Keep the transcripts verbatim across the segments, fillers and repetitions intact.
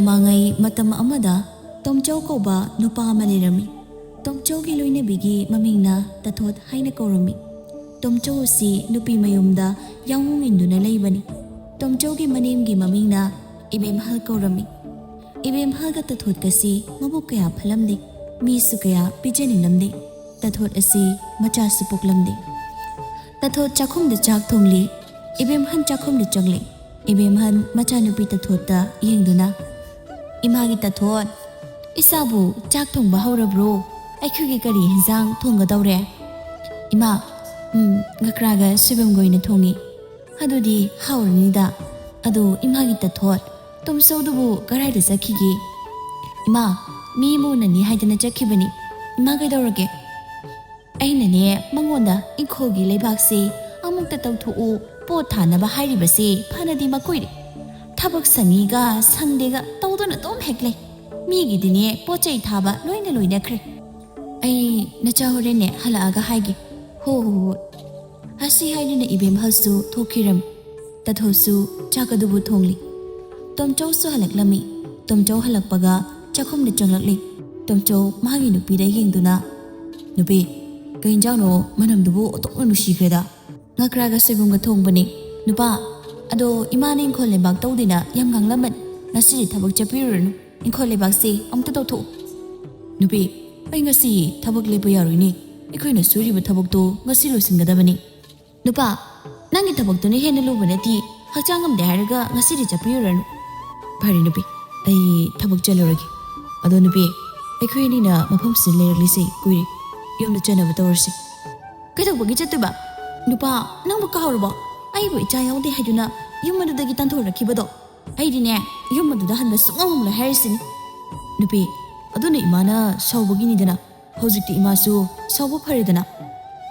ꯃꯃꯥꯡꯉꯩ ꯃꯇꯝ ꯑꯃꯗ ꯇꯣꯝꯆꯧ ꯀꯧꯕ ꯅꯨꯄꯥ ꯑꯃ ꯂꯩꯔꯝꯃꯤ꯫ ꯇꯣꯝꯆꯧꯒꯤ ꯂꯣꯏꯅꯕꯤꯒꯤ ꯃꯃꯤꯡꯅ ꯇꯥꯊꯣꯠ ꯍꯥꯏꯅ ꯀꯧꯔꯝꯃꯤ꯫ ꯇꯣꯝꯆꯧ ꯑꯁꯤ ꯅꯨꯄꯤ ꯃꯌꯨꯝꯗ ꯌꯥꯎꯅꯤꯡꯗꯨꯅ ꯂꯩꯕꯅꯤ꯫ ꯇꯣꯝꯆꯧꯒꯤ ꯃꯅꯦꯝꯒꯤ ꯃꯃꯤꯡꯅ ꯏꯕꯦꯝꯍꯜ ꯀꯧꯔꯝꯃꯤ꯫ ꯏꯕꯦꯝꯍꯜꯒ ꯇꯥꯊꯣꯠꯀꯁꯤ ꯃꯕꯨꯛ ꯀꯌꯥ ꯐꯠꯂꯝꯗꯦ, ꯃꯤꯁꯨ ꯀꯌꯥ ꯄꯤꯖꯅꯤꯡꯂꯝꯗꯦ꯫ ꯇꯥꯊꯣꯠ ꯑꯁꯤ ꯃꯆꯥꯁꯨ ꯄꯣꯛꯂꯝꯗꯦ꯫ ꯇꯥꯊꯣꯠ ꯆꯥꯛꯈꯨꯝꯗ ꯆꯥꯛ ꯊꯣꯡꯂꯤ꯫ ꯏꯕꯦꯝꯍꯜ ꯆꯥꯛꯈꯨꯝꯗ ꯆꯪꯂꯤ꯫ ꯏꯕꯦꯝꯍꯜ ꯃꯆꯥꯅꯨꯄꯤ ꯇꯥꯊꯣꯠꯇ ꯌꯦꯡꯗꯨꯅ, "ꯏꯃꯥꯒꯤ ꯇꯥꯊꯣꯠ, ꯏꯆꯥꯕꯨ ꯆꯥꯛ ꯊꯣꯡꯕ ꯍꯧꯔꯕ꯭ꯔꯣ? ꯑꯩꯈꯣꯏꯒꯤ ꯀꯔꯤ ꯍꯦꯟꯖꯥꯡ ꯊꯣꯡꯒꯗꯧꯔꯦ?" "ꯏꯃꯥ, ꯎꯝ, ꯉꯀ꯭ꯔꯥꯒ ꯁꯣꯏꯕꯨꯝꯒ ꯑꯣꯏꯅ ꯊꯣꯡꯉꯤ꯫ ꯑꯗꯨꯗꯤ ꯍꯥꯎꯔꯅꯤꯗ꯫ ꯑꯗꯣ ꯏꯃꯥꯒꯤ ꯇꯥꯊꯣꯠ, ꯇꯣꯝꯆꯧꯗꯨꯕꯨ ꯀꯗꯥꯏꯗ ꯆꯠꯈꯤꯒꯦ?" "ꯏꯃꯥ, ꯃꯤ ꯑꯃ ꯎꯅꯅꯤ ꯍꯥꯏꯗꯅ ꯆꯠꯈꯤꯕꯅꯤ꯫ ꯏꯃꯥ ꯀꯩꯗꯧꯔꯒꯦ?" "ꯑꯩꯅꯅꯦ ꯃꯉꯣꯟꯗ ꯏꯪꯈꯣꯜꯒꯤ ꯂꯩꯕꯥꯛꯁꯦ ꯑꯃꯨꯛꯇ ꯇꯧꯊꯣꯛꯎ, ꯄꯣꯠ ꯊꯥꯅꯕ ꯍꯥꯏꯔꯤꯕꯁꯦ ꯐꯅꯗꯤ ꯃꯀꯨꯏꯔꯦ꯫ ꯊꯕꯛ ꯁꯪꯉꯤꯒ ꯁꯪꯗꯦꯒ ꯇꯧꯗꯨꯅ ꯑꯗꯨꯝ ꯍꯦꯛ ꯂꯩ꯫ ꯃꯤꯒꯤꯗꯤꯅꯦ ꯄꯣꯠ ꯆꯩ ꯊꯥꯕ ꯂꯣꯏꯅ ꯂꯣꯏꯅꯈ꯭ꯔꯦ꯫ ꯑꯩ ꯅꯆꯥ ꯍꯣꯔꯦꯟꯅꯦ ꯍꯜꯂꯛꯑꯒ ꯍꯥꯏꯒꯦ꯫ ꯍꯣ ꯍꯣ ꯍꯣꯏ꯫" ꯑꯁꯤ ꯍꯥꯏꯗꯨꯅ ꯏꯕꯦꯝꯍꯜꯁꯨ ꯊꯣꯛꯈꯤꯔꯝꯃꯤ꯫ ꯇꯥꯊꯣꯠꯁꯨ ꯆꯥꯛ ꯑꯗꯨꯕꯨ ꯊꯣꯡꯂꯤ꯫ ꯇꯣꯝꯆꯧꯁꯨ ꯍꯜꯂꯛꯂꯝꯃꯤ꯫ ꯇꯣꯝꯆꯧ ꯍꯜꯂꯛꯄꯒ ꯆꯥꯛꯈꯨꯝꯗ ꯆꯪꯂꯛꯂꯤ꯫ ꯇꯣꯝꯆꯧ ꯃꯥꯒꯤ ꯅꯨꯄꯤꯗ ꯌꯦꯡꯗꯨꯅ, "ꯅꯨꯄꯤ, ꯀꯩ ꯏꯟꯖꯥꯡꯅꯣ ꯃꯅꯝꯗꯨꯕꯨ ꯑꯣꯟꯊꯣꯛꯅ ꯅꯨꯡꯁꯤꯈ꯭ꯔꯦꯗ?" "ꯉꯀ꯭ꯔꯥꯒ ꯁꯣꯏꯕꯨꯝꯒ ꯊꯣꯡꯕꯅꯤ꯫ ꯅꯨꯄꯥ, ꯑꯗꯣ ꯏꯃꯥꯅ ꯏꯪꯈꯣꯜ ꯂꯩꯕꯥꯛ ꯇꯧꯗꯦꯅ ꯌꯥꯝ ꯉꯥꯡꯂꯝꯕꯅꯤ꯫ ꯉꯁꯤꯗꯤ ꯊꯕꯛ ꯆꯠꯄꯤꯔꯨꯔꯅꯨ꯫ ꯏꯪꯈꯣꯜ ꯂꯩꯕꯥꯛꯁꯦ ꯑꯃꯨꯛꯇ ꯇꯧꯊꯣꯛꯎ꯫" "ꯅꯨꯄꯤ, ꯑꯩ ꯉꯁꯤ ꯊꯕꯛ ꯂꯦꯞꯄ ꯌꯥꯔꯣꯏꯅꯦ꯫ ꯑꯩꯈꯣꯏꯅ ꯁꯨꯔꯤꯕ ꯊꯕꯛꯇꯣ ꯉꯁꯤ ꯂꯣꯏꯁꯤꯟꯒꯗꯕꯅꯤ꯫" "ꯅꯨꯄꯥ, ꯅꯪꯒꯤ ꯊꯕꯛꯇꯨꯅ ꯍꯦꯟꯅ ꯂꯨꯕ ꯅꯠꯇꯦ꯫ ꯍꯛꯆꯥꯡ ꯉꯝꯗꯦ ꯍꯥꯏꯔꯒ ꯉꯁꯤꯗꯤ ꯆꯠꯄꯤꯔꯨꯔꯅꯨ꯫" "ꯐꯔꯦ ꯅꯨꯄꯤ, ꯑꯩ ꯊꯕꯛ ꯆꯠꯂꯨꯔꯒꯦ꯫ ꯑꯗꯣ ꯅꯨꯄꯤ, ꯑꯩꯈꯣꯏ ꯑꯅꯤꯅ ꯃꯐꯝꯁꯤꯗ ꯂꯩꯔꯛꯂꯤꯁꯦ ꯀꯨꯏꯔꯦ꯫ ꯌꯨꯝꯗ ꯆꯠꯅꯕ ꯇꯧꯔꯁꯤ꯫" "ꯀꯩꯗꯧꯕꯒꯤ ꯆꯠꯇꯣꯏꯕ? ꯅꯨꯄꯥ, ꯅꯪꯕꯨ ꯀꯥꯎꯔꯕꯣ? ꯑꯩꯕꯨ ꯏꯆꯥ ꯌꯥꯎꯗꯦ ꯍꯥꯏꯗꯨꯅ ꯌꯨꯝ ꯑꯗꯨꯗꯒꯤ ꯇꯥꯟꯊꯣꯔꯛꯈꯤꯕꯗꯣ? ꯑꯩꯗꯤꯅꯦ, ꯌꯨꯝ ꯑꯗꯨꯗ ꯍꯟꯕ ꯁꯨꯡꯉꯝ ꯉꯝꯂꯣꯏ ꯍꯥꯏꯔꯤꯁꯤꯅꯤ꯫" "ꯅꯨꯄꯤ, ꯑꯗꯨꯅ ꯏꯃꯥꯅ ꯁꯥꯎꯕꯒꯤꯅꯤꯗꯅ꯫ ꯍꯧꯖꯤꯛꯇꯤ ꯏꯃꯥꯁꯨ ꯁꯥꯎꯕ ꯐꯔꯦꯗꯅ꯫"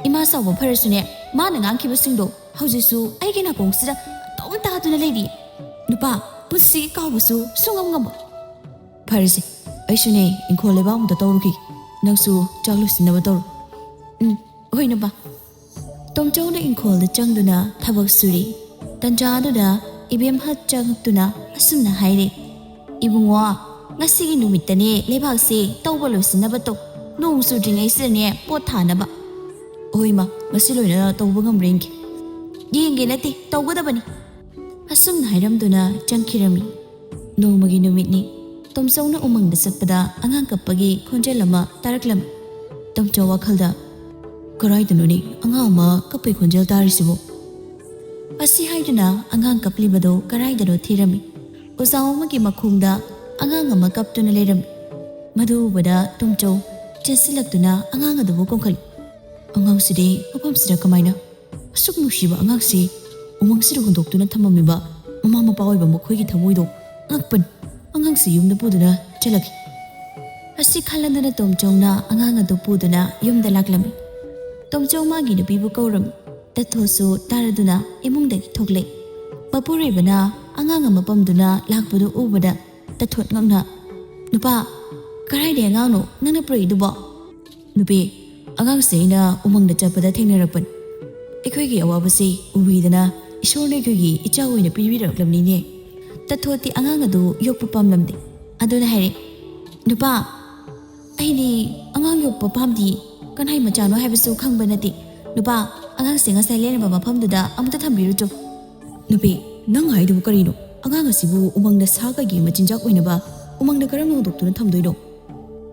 "ꯏꯃꯥ ꯁꯥꯎꯕ ꯐꯔꯁꯨꯅꯦ, ꯃꯥꯅ ꯉꯥꯡꯈꯤꯕꯁꯤꯡꯗꯣ ꯍꯧꯖꯤꯛꯁꯨ ꯑꯩꯒꯤ ꯅꯥꯀꯣꯡꯁꯤꯗ ꯑꯗꯨꯝ ꯇꯥꯗꯨꯅ ꯂꯩꯔꯤ꯫ ꯅꯨꯄꯥ, ꯄꯨꯟꯁꯤꯒꯤ ꯀꯥꯎꯕꯁꯨ ꯁꯨꯡꯉꯝ ꯉꯝꯃꯣꯏ꯫" "ꯐꯔꯦꯁꯦ, ꯑꯩꯁꯨꯅꯦ ꯏꯪꯈꯣꯜ ꯂꯩꯕꯥꯛ ꯑꯃꯨꯛꯇ ꯇꯧꯔꯨꯈꯤꯒꯦ꯫ ꯅꯪꯁꯨ ꯆꯥꯛ ꯂꯣꯏꯁꯤꯟꯅꯕ ꯇꯧꯔꯣ꯫" "ꯎꯝ, ꯍꯣꯏ ꯅꯨꯄꯥ꯫" ꯇꯣꯝꯆꯧꯅ ꯏꯪꯈꯣꯜꯗ ꯆꯪꯗꯨꯅ ꯊꯕꯛ ꯁꯨꯔꯤ꯫ ꯇꯟꯖꯥ ꯑꯗꯨꯗ ꯏꯕꯦꯝꯍꯜ ꯆꯪꯉꯛꯇꯨꯅ ꯑꯁꯨꯝꯅ ꯍꯥꯏꯔꯦ, "ꯏꯕꯨꯡꯉꯣ, ꯉꯁꯤꯒꯤ ꯅꯨꯃꯤꯠꯇꯅꯦ ꯂꯩꯕꯥꯛꯁꯦ ꯇꯧꯕ ꯂꯣꯏꯁꯤꯟꯅꯕ ꯇꯧ꯫ ꯅꯣꯡ ꯆꯨꯗ꯭ꯔꯤꯉꯩꯁꯤꯗꯅꯦ ꯄꯣꯠ ꯊꯥꯅꯕ꯫" "ꯍꯣꯏ ꯏꯃꯥ, ꯉꯁꯤ ꯂꯣꯏꯅ ꯇꯧꯕ ꯉꯝꯕ꯭ꯔꯥ ꯌꯦꯡꯒꯦ꯫" "ꯌꯦꯡꯒꯦ ꯅꯠꯇꯦ, ꯇꯧꯒꯗꯕꯅꯤ꯫" ꯑꯁꯨꯝꯅ ꯍꯥꯏꯔꯝꯗꯨꯅ ꯆꯪꯈꯤꯔꯝꯃꯤ꯫ ꯅꯣꯡꯃꯒꯤ ꯅꯨꯃꯤꯠꯅꯤ꯫ ꯇꯣꯝꯆꯧꯅ ꯎꯃꯪꯗ ꯆꯠꯄꯗ ꯑꯉꯥꯡ ꯀꯞꯄꯒꯤ ꯈꯣꯟꯖꯦꯜ ꯑꯃ ꯇꯥꯔꯛꯂꯝꯃꯤ꯫ ꯇꯣꯝꯆꯧ ꯋꯥꯈꯜꯗ, "ꯀꯔꯥꯏꯗꯅꯣꯅꯦ ꯑꯉꯥꯡ ꯑꯃ ꯀꯞꯄꯩ ꯈꯣꯟꯖꯦꯜ ꯇꯥꯔꯤꯁꯤꯕꯨ?" ꯑꯁꯤ ꯍꯥꯏꯗꯨꯅ ꯑꯉꯥꯡ ꯀꯞꯂꯤꯕꯗꯨ ꯀꯔꯥꯏꯗꯅꯣ ꯊꯤꯔꯝꯃꯤ꯫ ꯎꯖꯥꯎ ꯑꯃꯒꯤ ꯃꯈꯣꯡꯗ ꯑꯉꯥꯡ ꯑꯃ ꯀꯞꯇꯨꯅ ꯂꯩꯔꯝꯃꯤ꯫ ꯃꯗꯨ ꯎꯕꯗ ꯇꯣꯝꯆꯧ ꯆꯦꯟꯁꯤꯜꯂꯛꯇꯨꯅ ꯑꯉꯥꯡ ꯑꯗꯨꯕꯨ ꯀꯣꯟꯈꯠꯂꯤ꯫ "ꯑꯉꯥꯡꯁꯤꯗꯤ ꯃꯐꯝꯁꯤꯗ ꯀꯃꯥꯏꯅ? ꯑꯁꯨꯛ ꯅꯨꯡꯁꯤꯕ ꯑꯉꯥꯡꯁꯤ ꯎꯃꯪꯁꯤꯗ ꯍꯨꯟꯗꯣꯛꯇꯨꯅ ꯊꯝꯃꯝꯃꯤꯕ ꯃꯃꯥ ꯃꯄꯥ ꯑꯣꯏꯕ ꯃꯈꯣꯏꯒꯤ ꯊꯃꯣꯏꯗꯣ ꯉꯛꯄꯅꯤ꯫ ꯑꯉꯥꯡꯁꯤ ꯌꯨꯝꯗ ꯄꯨꯗꯨꯅ ꯆꯠꯂꯒꯦ꯫" ꯑꯁꯤ ꯈꯜꯂꯗꯨꯅ ꯇꯣꯝꯆꯧꯅ ꯑꯉꯥꯡ ꯑꯗꯨ ꯄꯨꯗꯨꯅ ꯌꯨꯝꯗ ꯂꯥꯛꯂꯝꯃꯤ꯫ ꯇꯣꯝꯆꯧ ꯃꯥꯒꯤ ꯅꯨꯄꯤꯕꯨ ꯀꯧꯔꯝꯃꯤ꯫ ꯇꯊꯣꯠꯁꯨ ꯇꯥꯔꯗꯨꯅ ꯏꯃꯨꯡꯗꯒꯤ ꯊꯣꯛꯂꯛꯏ꯫ ꯃꯄꯨꯔꯣꯏꯕꯅ ꯑꯉꯥꯡ ꯑꯃ ꯄꯝꯗꯨꯅ ꯂꯥꯛꯄꯗꯨ ꯎꯕꯗ ꯇꯊꯣꯠ ꯉꯛꯅ, "ꯅꯨꯄꯥ, ꯀꯔꯥꯏꯗꯩ ꯑꯉꯥꯡꯅꯣ ꯅꯪꯅ ꯄꯨꯔꯛꯏꯗꯨꯕꯣ?" "ꯅꯨꯄꯤ, ꯑꯉꯥꯡꯁꯦ ꯑꯩꯅ ꯎꯃꯪꯗ ꯆꯠꯄꯗ ꯊꯦꯡꯅꯔꯛꯄꯅꯤ꯫ ꯑꯩꯈꯣꯏꯒꯤ ꯑꯋꯥꯕꯁꯤ ꯎꯕꯤꯗꯅ ꯏꯁꯣꯔꯅ ꯑꯩꯈꯣꯏꯒꯤ ꯏꯆꯥ ꯑꯣꯏꯅ ꯄꯤꯕꯤꯔꯛꯂꯕꯅꯤꯅꯦ꯫" ꯇꯊꯣꯠꯇꯤ ꯑꯉꯥꯡ ꯑꯗꯨ ꯌꯣꯛꯄ ꯄꯥꯝꯂꯝꯗꯦ꯫ ꯑꯗꯨꯅ ꯍꯥꯏꯔꯦ, "ꯅꯨꯄꯥ, ꯑꯩꯗꯤ ꯑꯉꯥꯡ ꯌꯣꯛꯄ ꯄꯥꯝꯗꯤꯌꯦ꯫ ꯀꯅꯥꯏ ꯃꯆꯥꯅꯣ ꯍꯥꯏꯕꯁꯨ ꯈꯪꯕ ꯅꯠꯇꯦ꯫ ꯅꯨꯄꯥ, ꯑꯉꯥꯡꯁꯦ ꯉꯁꯥꯏ ꯂꯩꯔꯝꯕ ꯃꯐꯝꯗꯨꯗ ꯑꯃꯨꯛꯇ ꯊꯝꯕꯤꯔꯨꯆꯣ꯫" "ꯅꯨꯄꯤ, ꯅꯪ ꯍꯥꯏꯗꯨꯕꯨ ꯀꯔꯤꯅꯣ? ꯑꯉꯥꯡ ꯑꯁꯤꯕꯨ ꯎꯃꯪꯗ ꯁꯥ ꯀꯩꯒꯤ ꯃꯆꯤꯟꯖꯥꯛ ꯑꯣꯏꯅꯕ ꯎꯃꯪꯗ ꯀꯔꯝꯅ ꯍꯨꯟꯗꯣꯛꯇꯨꯅ ꯊꯝꯗꯣꯏꯅꯣ?"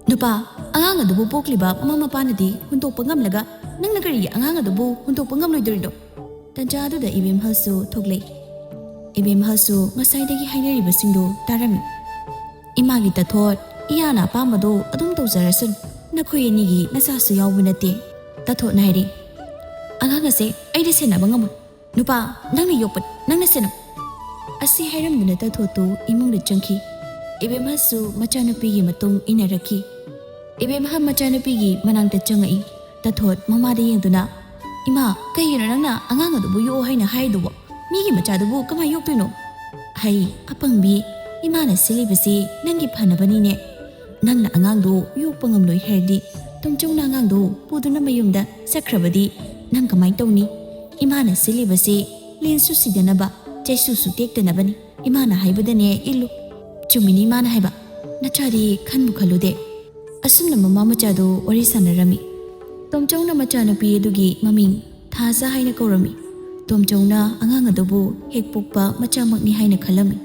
"ꯅꯨꯄꯥ, ꯑꯉꯥꯡ ꯑꯗꯨꯕꯨ ꯄꯣꯛꯂꯤꯕ ꯃꯃꯥ ꯃꯄꯥꯅꯗꯤ ꯍꯨꯟꯗꯣꯛꯄ ꯉꯝꯂꯒ ꯅꯪꯅ ꯀꯔꯤꯒꯤ ꯑꯉꯥꯡ ꯑꯗꯨꯕꯨ ꯍꯨꯟꯗꯣꯛꯄ ꯉꯝꯂꯣꯏꯗꯣꯔꯤꯅꯣ?" ꯇꯟꯖꯥꯗꯨꯗ ꯏꯕꯦꯝꯍꯜꯁꯨ ꯊꯣꯛꯂꯛꯏ꯫ ꯏꯕꯦꯝꯍꯜꯁꯨ ꯉꯁꯥꯏꯗꯒꯤ ꯍꯥꯏꯅꯔꯤꯕꯁꯤꯡꯗꯨ ꯇꯥꯔꯝꯃꯤ꯫ "ꯏꯃꯥꯒꯤ ꯇꯊꯣꯠ, ꯏꯌꯥꯅ ꯑꯄꯥꯝꯕꯗꯣ ꯑꯗꯨꯝ ꯇꯧꯖꯔꯁꯅꯨ꯫ ꯅꯈꯣꯏ ꯑꯅꯤꯒꯤ ꯅꯆꯥꯁꯨ ꯌꯥꯎꯕ ꯅꯠꯇꯦ꯫" ꯇꯊꯣꯠꯅ ꯍꯥꯏꯔꯤ, "ꯑꯉꯥꯡ ꯑꯁꯦ ꯑꯩꯗꯤ ꯁꯦꯟꯅꯕ ꯉꯝꯃꯣꯏ꯫ ꯅꯨꯄꯥ, ꯅꯪꯅ ꯌꯣꯛꯄꯅꯤ, ꯅꯪꯅ ꯁꯦꯟꯅꯧ꯫" ꯑꯁꯤ ꯍꯥꯏꯔꯝꯗꯨꯅ ꯇꯊꯣꯠꯇꯨ ꯏꯃꯨꯡꯗ ꯆꯪꯈꯤ꯫ ꯏꯕꯦꯝꯍꯜꯁꯨ ꯃꯆꯥꯅꯨꯄꯤꯒꯤ ꯃꯇꯨꯡ ꯏꯟꯅꯔꯛꯈꯤ꯫ ꯏꯕꯦꯝꯍꯜ ꯃꯆꯥꯅꯨꯄꯤꯒꯤ ꯃꯅꯥꯛꯇ ꯆꯪꯉꯛꯏ꯫ ꯇꯊꯣꯠ ꯃꯃꯥꯗ ꯌꯦꯡꯗꯨꯅ, "ꯏꯃꯥ, ꯀꯩꯒꯤꯅꯣ ꯅꯪꯅ ꯑꯉꯥꯡ ꯑꯗꯨꯕꯨ ꯌꯣꯛꯑꯣ ꯍꯥꯏꯅ ꯍꯥꯏꯔꯤꯗꯨꯕꯣ? ꯃꯤꯒꯤ ꯃꯆꯥꯗꯨꯕꯨ ꯀꯃꯥꯏ ꯌꯣꯛꯇꯣꯏꯅꯣ?" "ꯍꯩ, ꯑꯄꯪꯕꯤ, ꯏꯃꯥꯅ ꯁꯤꯜꯂꯤꯕꯁꯤ ꯅꯪꯒꯤ ꯐꯅꯕꯅꯤꯅꯦ꯫ ꯅꯪꯅ ꯑꯉꯥꯡꯗꯨ ꯌꯣꯛꯄ ꯉꯝꯂꯣꯏ ꯍꯥꯏꯔꯗꯤ ꯇꯣꯝꯆꯧꯅ ꯑꯉꯥꯡꯗꯨ ꯄꯨꯗꯨꯅ ꯃꯌꯨꯝꯗ ꯆꯠꯈ꯭ꯔꯕꯗꯤ ꯅꯪ ꯀꯃꯥꯏ ꯇꯧꯅꯤ? ꯏꯃꯥꯅ ꯁꯤꯜꯂꯤꯕꯁꯤ ꯂꯦꯟꯁꯨ ꯁꯤꯗꯅꯕ, ꯆꯩꯁꯨꯁꯨ ꯇꯦꯛꯇꯅꯕꯅꯤ꯫ ꯏꯃꯥꯅ ꯍꯥꯏꯕꯗꯅꯦ ꯏꯜꯂꯨ꯫" ꯆꯨꯝꯃꯤꯅꯤ ꯃꯥꯅ ꯍꯥꯏꯕ꯫ ꯅꯆꯥꯗꯤ ꯈꯟꯕꯨ ꯈꯜꯂꯨꯗꯦ꯫ ꯑꯁꯨꯝꯅ ꯃꯃꯥ ꯃꯆꯥꯗꯨ ꯋꯥꯔꯤ ꯁꯥꯟꯅꯔꯝꯃꯤ꯫ ꯇꯣꯝꯆꯧꯅ ꯃꯆꯥꯅꯨꯄꯤ ꯑꯗꯨꯒꯤ ꯃꯃꯤꯡ ꯊꯥꯖ ꯍꯥꯏꯅ ꯀꯧꯔꯝꯃꯤ꯫ ꯇꯣꯝꯆꯧꯅ ꯑꯉꯥꯡ ꯑꯗꯨꯕꯨ ꯍꯦꯛ ꯄꯣꯛꯄ ꯃꯆꯥꯃꯛꯅꯤ ꯍꯥꯏꯅ ꯈꯜꯂꯝꯃꯤ꯫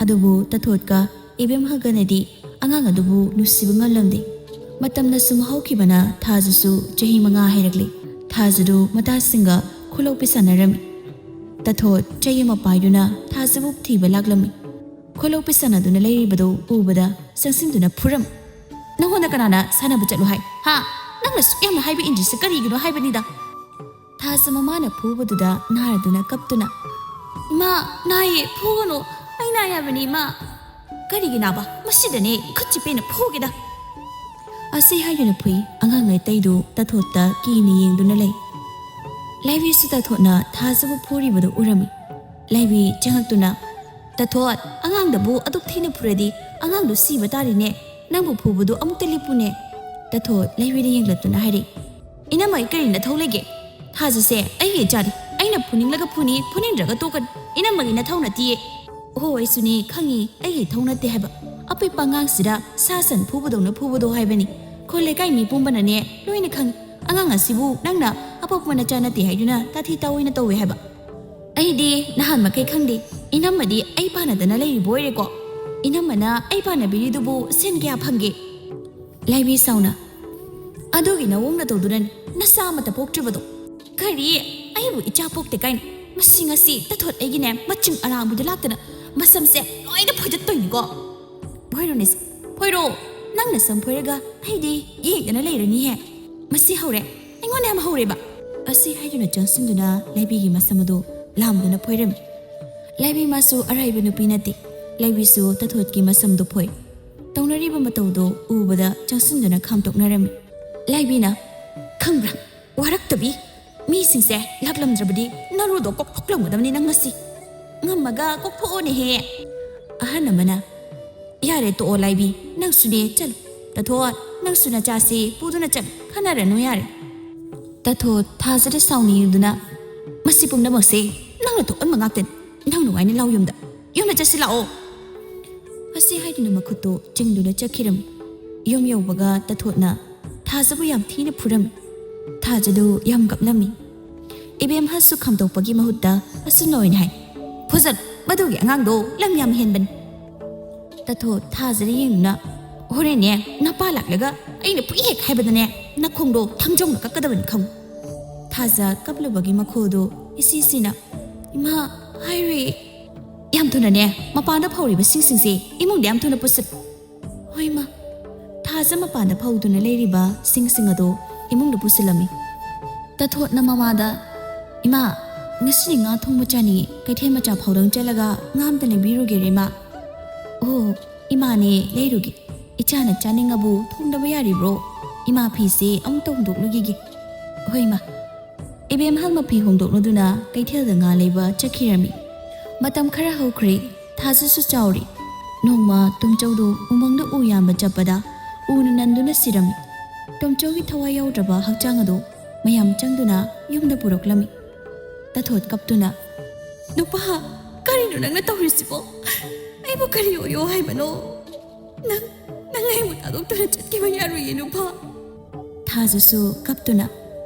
ꯑꯗꯨꯕꯨ ꯇꯥꯊꯣꯠꯀ ꯏꯕꯦꯝꯍꯜꯒꯅꯗꯤ ꯑꯉꯥꯡ ꯑꯗꯨꯕꯨ ꯅꯨꯡꯁꯤꯕ ꯉꯝꯂꯝꯗꯦ꯫ ꯃꯇꯝꯅ ꯁꯨꯝ ꯍꯧꯈꯤꯕꯅ ꯊꯥꯖꯁꯨ ꯆꯍꯤ ꯃꯉꯥ ꯍꯥꯏꯔꯛꯂꯦ꯫ ꯊꯥꯖꯗꯨ ꯃꯇꯥꯁꯤꯡꯒ ꯈꯨꯂꯣꯛꯄꯤ ꯁꯥꯟꯅꯔꯝꯃꯤ꯫ ꯇꯥꯊꯣꯠ ꯆꯩ ꯑꯃ ꯄꯥꯏꯗꯨꯅ ꯊꯥꯖꯕꯨ ꯊꯤꯕ ꯂꯥꯛꯂꯝꯃꯤ꯫ ꯈꯨꯂꯣꯛꯄꯤ ꯁꯥꯟꯅꯗꯨꯅ ꯂꯩꯔꯤꯕꯗꯨ ꯎꯕꯗ ꯆꯪꯁꯤꯟꯗꯨꯅ ꯐꯨꯔꯝꯃꯤ꯫ "ꯅꯪꯉꯣꯟꯗ ꯀꯅꯥꯅ ꯁꯥꯟꯅꯕ ꯆꯠꯂꯨ ꯍꯥꯏ? ꯍꯥ? ꯅꯪꯅ ꯁꯨꯛ ꯌꯥꯝꯅ ꯍꯥꯏꯕ ꯏꯟꯗ꯭ꯔꯤꯁꯤ ꯀꯔꯤꯒꯤꯅꯣ ꯍꯥꯏꯕꯅꯤꯗ?" ꯊꯥꯖ ꯃꯃꯥꯅ ꯐꯨꯕꯗꯨꯗ ꯅꯥꯔꯗꯨꯅ ꯀꯞꯇꯨꯅ, "ꯏꯃꯥ, ꯅꯥꯏꯌꯦ, ꯐꯨꯒꯅꯨ, ꯑꯩ ꯅꯥꯏ ꯍꯥꯏꯕꯅꯤ ꯏꯃꯥ꯫ ꯀꯔꯤꯒꯤ ꯅꯥꯕ? ꯃꯁꯤꯗꯅꯦ ꯈꯨꯠꯁꯤ ꯄꯦꯟꯅ ꯐꯨꯒꯦꯗ!" ꯑꯁꯤ ꯍꯥꯏꯗꯨꯅ ꯐꯨꯏ꯫ ꯑꯉꯥꯡ ꯑꯇꯩꯗꯨ ꯇꯥꯊꯣꯠꯇ ꯀꯤꯅ ꯌꯦꯡꯗꯨꯅ ꯂꯩ꯫ ꯂꯥꯏꯕꯤꯁꯨ ꯇꯥꯊꯣꯠꯅ ꯊꯥꯖꯕꯨ ꯐꯨꯔꯤꯕꯗꯨ ꯎꯔꯝꯃꯤ꯫ ꯂꯥꯏꯕꯤ ꯆꯪꯉꯛꯇꯨꯅ, "ꯇꯥꯊꯣꯠ, ꯑꯉꯥꯡꯗꯕꯨ ꯑꯗꯨꯛ ꯊꯤꯅ ꯐꯨꯔꯗꯤ ꯑꯉꯥꯡꯗꯨ ꯁꯤꯕ ꯇꯥꯔꯦꯅꯦ꯫ ꯅꯪꯕꯨ ꯐꯨꯕꯗꯨ ꯑꯃꯨꯛꯇ ꯂꯦꯞꯄꯨꯅꯦ꯫" ꯇꯥꯊꯣꯠ ꯂꯥꯏꯕꯤꯗ ꯌꯦꯡꯂꯛꯇꯨꯅ ꯍꯥꯏꯔꯛꯏ, "ꯏꯅꯝꯃ, ꯑꯩ ꯀꯔꯤ ꯅꯊꯧ ꯂꯩꯒꯦ? ꯊꯥꯖꯁꯦ ꯑꯩꯒꯤ ꯏꯆꯥꯅꯤ꯫ ꯑꯩꯅ ꯐꯨꯅꯤꯡꯂꯒ ꯐꯨꯅꯤ, ꯐꯨꯅꯤꯡꯗ꯭ꯔꯒ ꯇꯣꯛꯀꯅꯤ꯫ ꯏꯅꯝꯃꯒꯤ ꯅꯊꯧ ꯅꯠꯇꯤꯌꯦ꯫" "ꯑꯣꯍꯣ, ꯑꯩꯁꯨꯅꯦ ꯈꯪꯉꯤ, ꯑꯩꯒꯤ ꯏꯊꯧ ꯅꯠꯇꯦ ꯍꯥꯏꯕ꯫ ꯑꯄꯤꯛꯄ ꯑꯉꯥꯡꯁꯤꯗ ꯁꯥ ꯁꯟ ꯐꯨꯕꯗꯧꯅ ꯐꯨꯕꯗꯣ ꯍꯥꯏꯕꯅꯤ꯫ ꯈꯨꯜ ꯂꯩꯀꯥꯏ ꯃꯤ ꯄꯨꯝꯕꯅꯅꯦ ꯂꯣꯏꯅ ꯈꯪꯉꯤ꯫ ꯑꯉꯥꯡ ꯑꯁꯤꯕꯨ ꯅꯪꯅ ꯑꯄꯣꯛꯄ ꯅꯆꯥ ꯅꯠꯇꯦ ꯍꯥꯏꯗꯨꯅ ꯇꯥꯊꯤ ꯇꯥꯑꯣꯏꯅ ꯇꯧꯋꯦ ꯍꯥꯏꯕ꯫ ꯑꯩꯗꯤ ꯅꯍꯥꯟ ꯃꯈꯩ ꯈꯪꯗꯦ꯫ ꯏꯅꯝꯃꯗꯤ ꯑꯩ ꯄꯥꯟꯅꯗꯅ ꯂꯩꯔꯤꯕ ꯑꯣꯏꯔꯦꯀꯣ꯫ ꯏꯅꯝꯃꯅ ꯑꯩ ꯄꯥꯟꯅꯕꯤꯔꯤꯗꯨꯕꯨ ꯁꯦꯟ ꯀꯌꯥ ꯐꯪꯒꯦ?" ꯂꯥꯏꯕꯤ ꯁꯥꯎꯅ, "ꯑꯗꯨꯒꯤ ꯅꯋꯣꯡ ꯅꯇꯧꯗꯨꯅꯅꯤ ꯅꯆꯥ ꯑꯃꯠꯇ ꯄꯣꯛꯇ꯭ꯔꯤꯕꯗꯣ꯫ ꯀꯔꯤ? ꯑꯩꯕꯨ ꯏꯆꯥ ꯄꯣꯛꯇꯦ ꯀꯥꯏꯅ꯫ ꯃꯁꯤ ꯉꯁꯤ ꯇꯥꯊꯣꯠ ꯑꯩꯒꯤꯅꯦ ꯃꯆꯤꯡ ꯑꯔꯥꯡꯕꯤꯗ ꯂꯥꯛꯇꯅ ꯃꯁꯝꯁꯦ ꯂꯣꯏꯅ ꯐꯣꯏꯗꯠꯇꯣꯏꯅꯤꯀꯣ꯫ ꯐꯣꯏꯔꯣꯅꯦꯁꯦ, ꯐꯣꯏꯔꯣ꯫ ꯅꯪꯅ ꯁꯝ ꯐꯣꯏꯔꯒ ꯑꯩꯗꯤ ꯌꯦꯡꯗꯅ ꯂꯩꯔꯅꯤꯍꯦ꯫ ꯃꯁꯤ ꯍꯧꯔꯦ, ꯑꯩꯉꯣꯟꯗ ꯌꯥꯝ ꯍꯧꯔꯦꯕ꯫" ꯑꯁꯤ ꯍꯥꯏꯗꯨꯅ ꯆꯪꯁꯤꯟꯗꯨꯅ ꯂꯥꯏꯕꯤꯒꯤ ꯃꯁꯝ ꯑꯗꯨ ꯂꯥꯝꯗꯨꯅ ꯐꯣꯏꯔꯝꯃꯤ꯫ ꯂꯥꯏꯕꯤ ꯃꯥꯁꯨ ꯑꯔꯥꯏꯕ ꯅꯨꯄꯤ ꯅꯠꯇꯦ꯫ ꯂꯥꯏꯕꯤꯁꯨ ꯇꯥꯊꯣꯠꯀꯤ ꯃꯁꯝꯗꯨ ꯐꯣꯏ꯫ ꯇꯧꯅꯔꯤꯕ ꯃꯇꯧꯗꯨ ꯎꯕꯗ ꯆꯪꯁꯤꯟꯗꯨꯅ ꯈꯥꯝꯇꯣꯛꯅꯔꯝꯃꯤ꯫ ꯂꯥꯏꯕꯤꯅ, "ꯈꯪꯕ꯭ꯔꯥ, ꯋꯥꯔꯛꯇꯕꯤ ꯃꯤꯁꯤꯡꯁꯦ ꯂꯥꯛꯂꯝꯗ꯭ꯔꯕꯗꯤ ꯅꯔꯨꯗꯣ ꯀꯣꯛꯊꯣꯛꯂꯝꯒꯗꯕꯅꯤ ꯅꯪ ꯉꯁꯤ꯫ ꯉꯝꯃꯒ ꯀꯣꯛꯊꯣꯛꯑꯣꯅꯦꯍꯦ꯫" ꯑꯍꯟ ꯑꯃꯅ, "ꯌꯥꯔꯦ, ꯇꯣꯛꯑꯣ ꯂꯥꯏꯕꯤ, ꯅꯪꯁꯨꯅꯦ ꯆꯠꯂꯨ꯫ ꯇꯥꯊꯣꯠ, ꯅꯪꯁꯨ ꯅꯆꯥꯁꯤ ꯄꯨꯗꯨꯅ ꯆꯠꯂꯨ, ꯈꯟꯅꯔꯅꯨ ꯌꯥꯔꯦ꯫" ꯇꯥꯊꯣꯠ ꯊꯥꯖꯗ ꯁꯥꯎꯅ ꯌꯦꯡꯗꯨꯅ, "ꯃꯁꯤ ꯄꯨꯝꯅꯃꯛꯁꯦ ꯅꯪꯅ ꯊꯣꯛꯍꯟꯕ ꯉꯥꯛꯇꯅꯤ꯫ ꯅꯪ ꯅꯨꯡꯉꯥꯏꯅ ꯂꯥꯎ ꯌꯨꯝꯗ꯫ ꯌꯨꯝꯗ ꯆꯠꯁꯤ ꯂꯥꯛꯑꯣ꯫" ꯑꯁꯤ ꯍꯥꯏꯗꯨꯅ ꯃꯈꯨꯠꯇꯣ ꯆꯤꯡꯗꯨꯅ ꯆꯠꯈꯤꯔꯝꯃꯤ꯫ ꯌꯨꯝ ꯌꯧꯕꯒ ꯇꯥꯊꯣꯠꯅ ꯊꯥꯖꯕꯨ ꯌꯥꯝ ꯊꯤꯅ ꯐꯨꯔꯝꯃꯤ꯫ ꯊꯥꯖꯗꯨ ꯌꯥꯝ ꯀꯞꯂꯝꯃꯤ꯫ ꯏꯕꯦꯝꯍꯜꯁꯨ ꯈꯥꯝꯗꯣꯛꯄꯒꯤ ꯃꯍꯨꯠꯇ ꯑꯁꯨꯝꯅ ꯑꯣꯏꯅ ꯍꯥꯏ, "ꯐꯨꯖꯜ, ꯃꯗꯨꯒꯤ ꯑꯉꯥꯡꯗꯣ ꯂꯝ ꯌꯥꯝ ꯍꯦꯟꯕꯅꯤ"꯫ ꯇꯥꯊꯣꯠ ꯊꯥꯖꯗ ꯌꯦꯡꯗꯨꯅ, "ꯍꯣꯔꯦꯟꯅꯦ ꯅꯄꯥ ꯂꯥꯛꯂꯒ ꯑꯩꯅ ꯐꯨꯏ ꯍꯦꯛ ꯍꯥꯏꯕꯗꯅꯦ ꯅꯈꯣꯡꯗꯣ ꯊꯥꯡꯖꯧꯅ ꯀꯛꯀꯗꯕꯅꯤ ꯈꯪꯉꯨ"꯫ ꯊꯥꯖ ꯀꯞꯂꯨꯕꯒꯤ ꯃꯈꯣꯜꯗꯣ ꯏꯁꯤ ꯁꯤꯅ, "ꯏꯃꯥ, ꯍꯥꯏꯔꯨꯏ"꯫ "ꯌꯥꯝ ꯊꯨꯅꯅꯦ ꯃꯄꯥꯟꯗ ꯐꯧꯔꯤꯕ ꯁꯤꯡꯁꯤꯡꯁꯦ ꯏꯃꯨꯡꯗ ꯌꯥꯝ ꯊꯨꯅ ꯄꯨꯁꯤꯜ"꯫ "ꯍꯣꯏ ꯏꯃꯥ"꯫ ꯊꯥꯖ ꯃꯄꯥꯟꯗ ꯐꯧꯗꯨꯅ ꯂꯩꯔꯤꯕ ꯁꯤꯡꯁꯤꯡ ꯑꯗꯣ ꯏꯃꯨꯡꯗ ꯄꯨꯁꯤꯜꯂꯝꯃꯤ꯫ ꯇꯥꯊꯣꯠꯅ ꯃꯃꯥꯗ, "ꯏꯃꯥ, ꯉꯁꯤꯗꯤ ꯉꯥ ꯊꯣꯡꯕ ꯆꯥꯅꯤꯡꯉꯤ, ꯀꯩꯊꯦꯜ ꯃꯆꯥ ꯐꯥꯎꯗꯪ ꯆꯠꯂꯒ ꯉꯥ ꯑꯝꯇ ꯂꯩꯕꯤꯔꯨꯒꯦꯔ ꯏꯃꯥ?" "ꯑꯣ ꯏꯃꯥꯅꯦ, ꯂꯩꯔꯨꯒꯦ꯫ ꯏꯆꯥꯅ ꯆꯥꯅꯤꯡꯉꯕꯨ ꯊꯣꯡꯗꯕ ꯌꯥꯔꯤꯕ꯭ꯔꯣ? ꯏꯃꯥ ꯐꯤꯁꯦ ꯑꯃꯨꯛꯇ ꯍꯣꯡꯗꯣꯛꯂꯨꯈꯤꯒꯦ"꯫ "ꯍꯣꯏ ꯏꯃꯥ"꯫ ꯏꯕꯦꯝꯍꯜ ꯃꯐꯤ ꯍꯣꯡꯗꯣꯛꯂꯗꯨꯅ ꯀꯩꯊꯦꯜꯗ ꯉꯥ ꯂꯩꯕ ꯆꯠꯈꯤꯔꯝꯃꯤ꯫ ꯃꯇꯝ ꯈꯔ ꯍꯧꯈ꯭ꯔꯦ꯫ ꯊꯥꯖꯁꯨ ꯆꯥꯎꯔꯤ꯫ ꯅꯣꯡꯃ ꯇꯣꯝꯆꯧꯗꯨ ꯎꯃꯪꯗ ꯎ ꯌꯥꯟꯕ ꯆꯠꯄꯗ ꯎꯅ ꯅꯟꯗꯨꯅ ꯁꯤꯔꯝꯃꯤ꯫ ꯇꯣꯝꯆꯧꯒꯤ ꯊꯋꯥꯏ ꯌꯥꯎꯗ꯭ꯔꯕ ꯍꯛꯆꯥꯡ ꯑꯗꯨ ꯃꯌꯥꯝ ꯆꯪꯗꯨꯅ ꯌꯨꯝꯗ ꯄꯨꯔꯛꯂꯝꯃꯤ꯫ ꯇꯥꯊꯣꯠ ꯀꯞꯇꯨꯅ, "ꯅꯨꯄꯥ, ꯀꯔꯤꯅꯣ ꯅꯪꯅ ꯇꯧꯔꯤꯁꯤꯕꯣ? ꯑꯩꯕꯨ ꯀꯔꯤ ꯑꯣꯏꯌꯣ ꯍꯥꯏꯕꯅꯣ? ꯅꯪ, ꯅꯪ ꯑꯩꯕꯨ ꯊꯥꯗꯣꯛꯇꯨꯅ ꯆꯠꯈꯤꯕ ꯌꯥꯔꯣꯏꯌꯦ ꯅꯨꯄꯥ"꯫ ꯊꯥꯖꯁꯨ ꯀꯞꯇꯨꯅ,